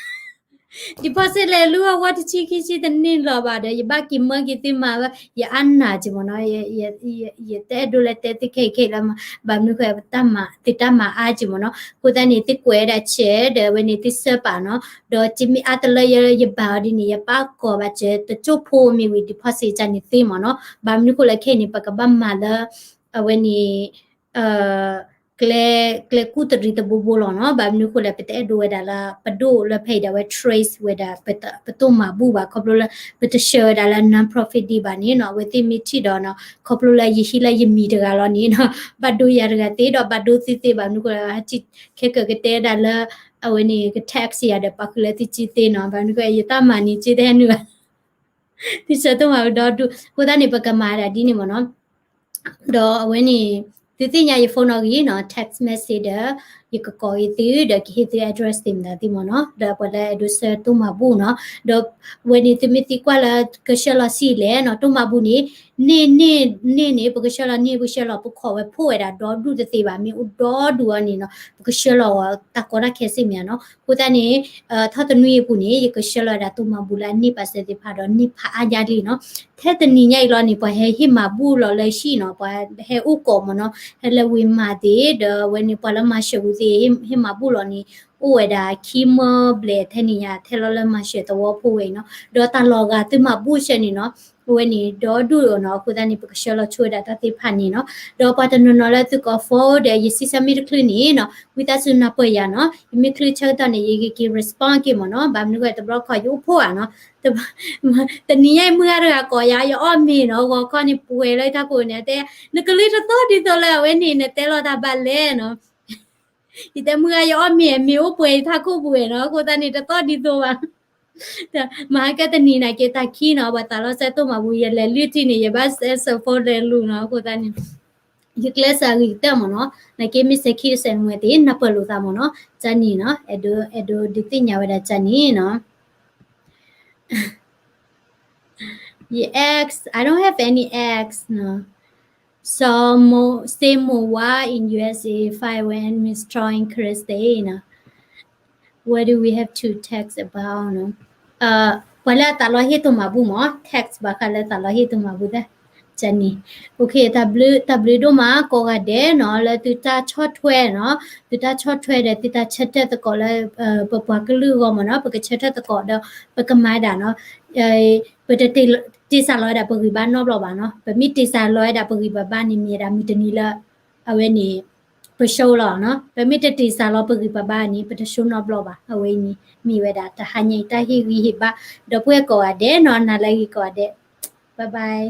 deposit လဲၤလူအဝဲတဆံခံဆံတန့ၢ်လီၤဘၣ်ဒီး ယဘၣ်က့ၤမၢက့ၤသုမၤဝဲ ယအါနၢ်က့မ့ၢ်နီၤ, ယတအဲၣ်ဒိးလၢတဲသုခဲအံၤခဲအံၤလၢမး, ဘၣ်မနုၤဃိ သုတၢ်မၤအါက့မ့ၢ်နီၤ, အဃိသတးန့ၣ် သုကွဲးဒၣ်ဆဲးဒီး အဝဲန့ၣ်သုဆၢပာ်နီၤ, ဒီးစ့မ့ၢ်အါတလၢယဘၣ်အီၤဒ်န့ၣ် ယပာ်ကီၤဘၣ်စၢၤ တကၠိဖိမ့ၢ်ဝံၤ deposit ကန့ၣ်သ့မ့ၢ်နီၤ, ဘၣ်မနုၤဃိလၢခဲအံၤန့ၣ် ပကဘၣ်မၤလၢ အဝဲန့ၣ် ကျဲ ကျဲကူၣ်တရံးတဘိဘိလီၤနီၤ. ဘၣ်မနုၤအဃိလဲၣ် ပတအဲၣ်ဒိးဝဲဒၣ်လၢ ပဒိၣ်လၢဖဲအံၤဒၣ်ဝဲ trace ဝဲဒၣ် ပတိၢ်မၤဘူၣ်ဘၣ် ခီဖျိလၢ ပတဆှၢဝဲဒၣ်လၢ non-profit ဒံးဘၣ်န့ၣ်နီၤ. အဝဲသ့ၣ်မ့ၢ်ထံၣ်ဒီးနီၤ ခီဖျိလၢယဟံးလၢယမံၤတဂၤလီၤန့ၣ်နီၤ ဘၣ်ဒိယၤတဂၤသ့ဒီး ဘၣ်ဒိသုသ့ဘၣ်မနုၤအဃိလဲၣ် ဟဲက့ၤ ခဲကၢကတဲဒၣ်လၢ အဝဲန့ၣ် က tax ယၤဒီး ပာ်ဃုာ်လၢသုစုသ့နီၤ. ဘၣ်မနုၤအဃိ ယတၢ်မၤန့ၣ် စုတဟဲနုာ်ဘၣ် သုဆှၢတိၢ်မၤဘူၣ်ဒီဒူၣ် အဃိသတးန့ၣ် ပကမၤဒၣ်ဒ်န့ၣ်မ့ၢ်နီၤ. ဒီးအဝဲန့ၣ် သုသ့ၣ်ညါယ phone နီၣ်ဂံၢ်နီၤ text message ဒီး ယကကိးက့ၤသု ဒီးကဟ့ၣ်သု address သ့ၣ်မတၤသ့ၣ်မ့ၢ်နီၤ ဒီးပှၤလၢအဲၣ်ဒိးဆှၢတိၢ်မၤဘူၣ်နီၤ. ဒီးအဝဲန့ၣ် သုမ့ၢ်သံကွၢ်လၢကဆှၢလီၤဆံးလဲၣ်နီၤ တိၢ်မၤဘူၣ်န့ၣ် န့ၢ်န့ၢ်န့ၢ်န့ၣ် ပကဆှၢလီၤန့ၢ် ပကဆှၢလီၤ ပခိးဝဲဖှိၣ်ဝဲဒၣ်ဒီဒူၣ်တသ့ဘၣ် မ့ၢ်အိၣ်ဒီဒူၣ်အီၤန့ၣ်နီၤ ပကဆှၢလီၤအီၤတၢ်ကီတၢ်ခဲစ့ၢ်မ့ၢ်ဧါနီၤ. အဃိသတးန့ၣ် ထီၣ်တနွံအပူၤန့ၣ် ယကဆှၢလီၤဝဲဒၣ်တိၢ်မၤဘူၣ်လၢအန့ၢ်ပာ်စၢၤသ့ၣ်တဖၣ်ဒီးန့ၢ်ဖးအါယါလံနီၤ. ထဲတနံၤညါအံၤလီၤန့ၣ် ပှၤဟဲဟ့ၣ်မၤဘူၣ်လီၤလၢဟံၣ်နီၤ ပှၤဟဲအိၣ်ကိးမ့ၢ်နီၤ ဟဲလၢဝ့ၤမၤသ့ၣ် ဒီးအဝဲန့ၣ် ပှၤလၢမၤစၢၤဝံၤသ့ၣ် ဟ့ၣ်မၤဘူၣ်လီၤန့ၣ် အိၣ်ဝဲဒၣ်ခံမၢဘျဲၣ်ထဲန့ၣ်ညါ ထဲလီၤလၢမၤစၢၤသဝီဖိဝဲအံၤနီၤ. ဒီးတၢ်လီၤဂာ်သုမၤဘူၣ်ဆၢန့ၣ်နီၤ အဝဲန့ၣ် ဒီဒူၣ်အီၤနီၤ. အဃိသတးန့ၣ် ပကဆှၢလီၤဆိဝဲဒၣ်တၢ်သ့ၣ်တဖၣ်န့ၣ်နီၤ. ဒီးပှၤတနီၤနီၤလၢသုကိး phone ဒီး ယစံးဆၢမ့ၢ်တချုးန့ၣ်နီၤ ဝံသးစူၤနၢ်ပၢၢ်ယၤနီၤ ယမ့ၢ်ချုးဆၢကတီၢ်န့ၣ် ယကက့ၤ respond က့ၤမ့ၢ်နီၤ. ဘၣ်မနုၤဃိတဘျီခီယအိၣ်ဖှိၣ်ဧါနီၤ တနံၤညါအံၤမုၢ်ဂၤတဂၤကိးယၤ ယအီၣ်မ့ၤနီၤ ဂီၤခီန့ၣ်ပှဲၤလၢယထးခိၣ်န့ၣ် တဲ နကလုၢ်တသီၣ်ဒ်သိးလၢအဝဲန့ၣ် နတဲလီၤတၢ်ဘၣ်လဲၣ်နီၤ ယတဲမုၢ်ဂၤယအီၣ်မ့ၤ မ့ၤအိၣ်ပှဲၤယထးခိၣ်ပူၤဝဲနီၤ အဃိသတးန့ၣ် တသီၣ်ဒ်သိးဘၣ် မဟါကတနံၤနာ်က့တၢ်ခံနီၤ ပှၤသးလီၤဆှၢတိၢ်မၤဘူၣ် ယလဲၤလုၢ်ထံန့ၣ် ယဘၣ်စဲး phone လဲၤလူၤနီၤ အဃိသတးန့ၣ် ယကျဲးစၢးဂ့ၤကတၢၢ်မ့ၢ်နီၤ နာ်က့မ့ၢ်စဲးခံတစဲးမွဲသ့ၣ် နၢ်ပၢၢ်လိာ်သးမ့ၢ်နီၤ ကန့ၣ်နီၤ အဲၣ်ဒိး အဲၣ်ဒိးဒုးသ့ၣ်ညါဝဲဒၣ်ကန့ၣ်နီၤ Your ex, I don't have any ex, no. So, mo, say more why in U S A if I went Miss Troy Christie, you know. What do we have to text about, no? ပှၤလၢအသးလီဟ့ၣ်တိၢ်မၤဘူၣ်မ့ၢ် text ဘၣ်ဃးလၢသးလီဟ့ၣ်တိၢ်မၤဘူၣ်သ့ၣ် ကန့ၣ် တၢ်ဘျုးဒိၣ်မးကိးဂၤဒဲးနီၤ လၢသုတၢ်ဆီၣ်ထွဲနီၤ သုတၢ်ဆီၣ်ထွဲဒီးသုတၢ်ဆၢထၢၣ်သကိးလၢ ပပှၤကလုာ်အဂီၢ်မ့ၢ်နီၤ ပကဆၢထၢၣ်သကိးဒီး ပကမၤဒၣ်နီၤ ပတတ့ၢ်စၢ်လီၤဝဲဒၣ်ပဂံၢ်ဘါနီတဘျီဘၣ်နီၤ ပမ့ၢ်တ့ၢ်စၢ်လီၤဝဲဒၣ်ပဂံၢ်ပဘါန့ၣ် မ့ၢ်ဝဲဒၣ်မုၢ်တနံၤလၢ အဝဲန့ၣ် ပဆိလီၤနီၤ ပမ့ၢ်တတ့ၢ်စၢ်လီၤပဂံၢ်ပဘါန့ၣ် ပတဆိနီတဘျီဘၣ် အဝဲအံၤန့ၣ် မ့ၢ်ဝဲဒၣ်တဟါညါအံၤတၢ်ဟ့ၣ်ဂံၢ်ဟ့ၣ်ဘါ ဒီပုၢ်ဝဲၢ်ကိးဂၤဒဲးနီၤ နၤလၢအဂ့ၤကိးဂၤဒဲး bye bye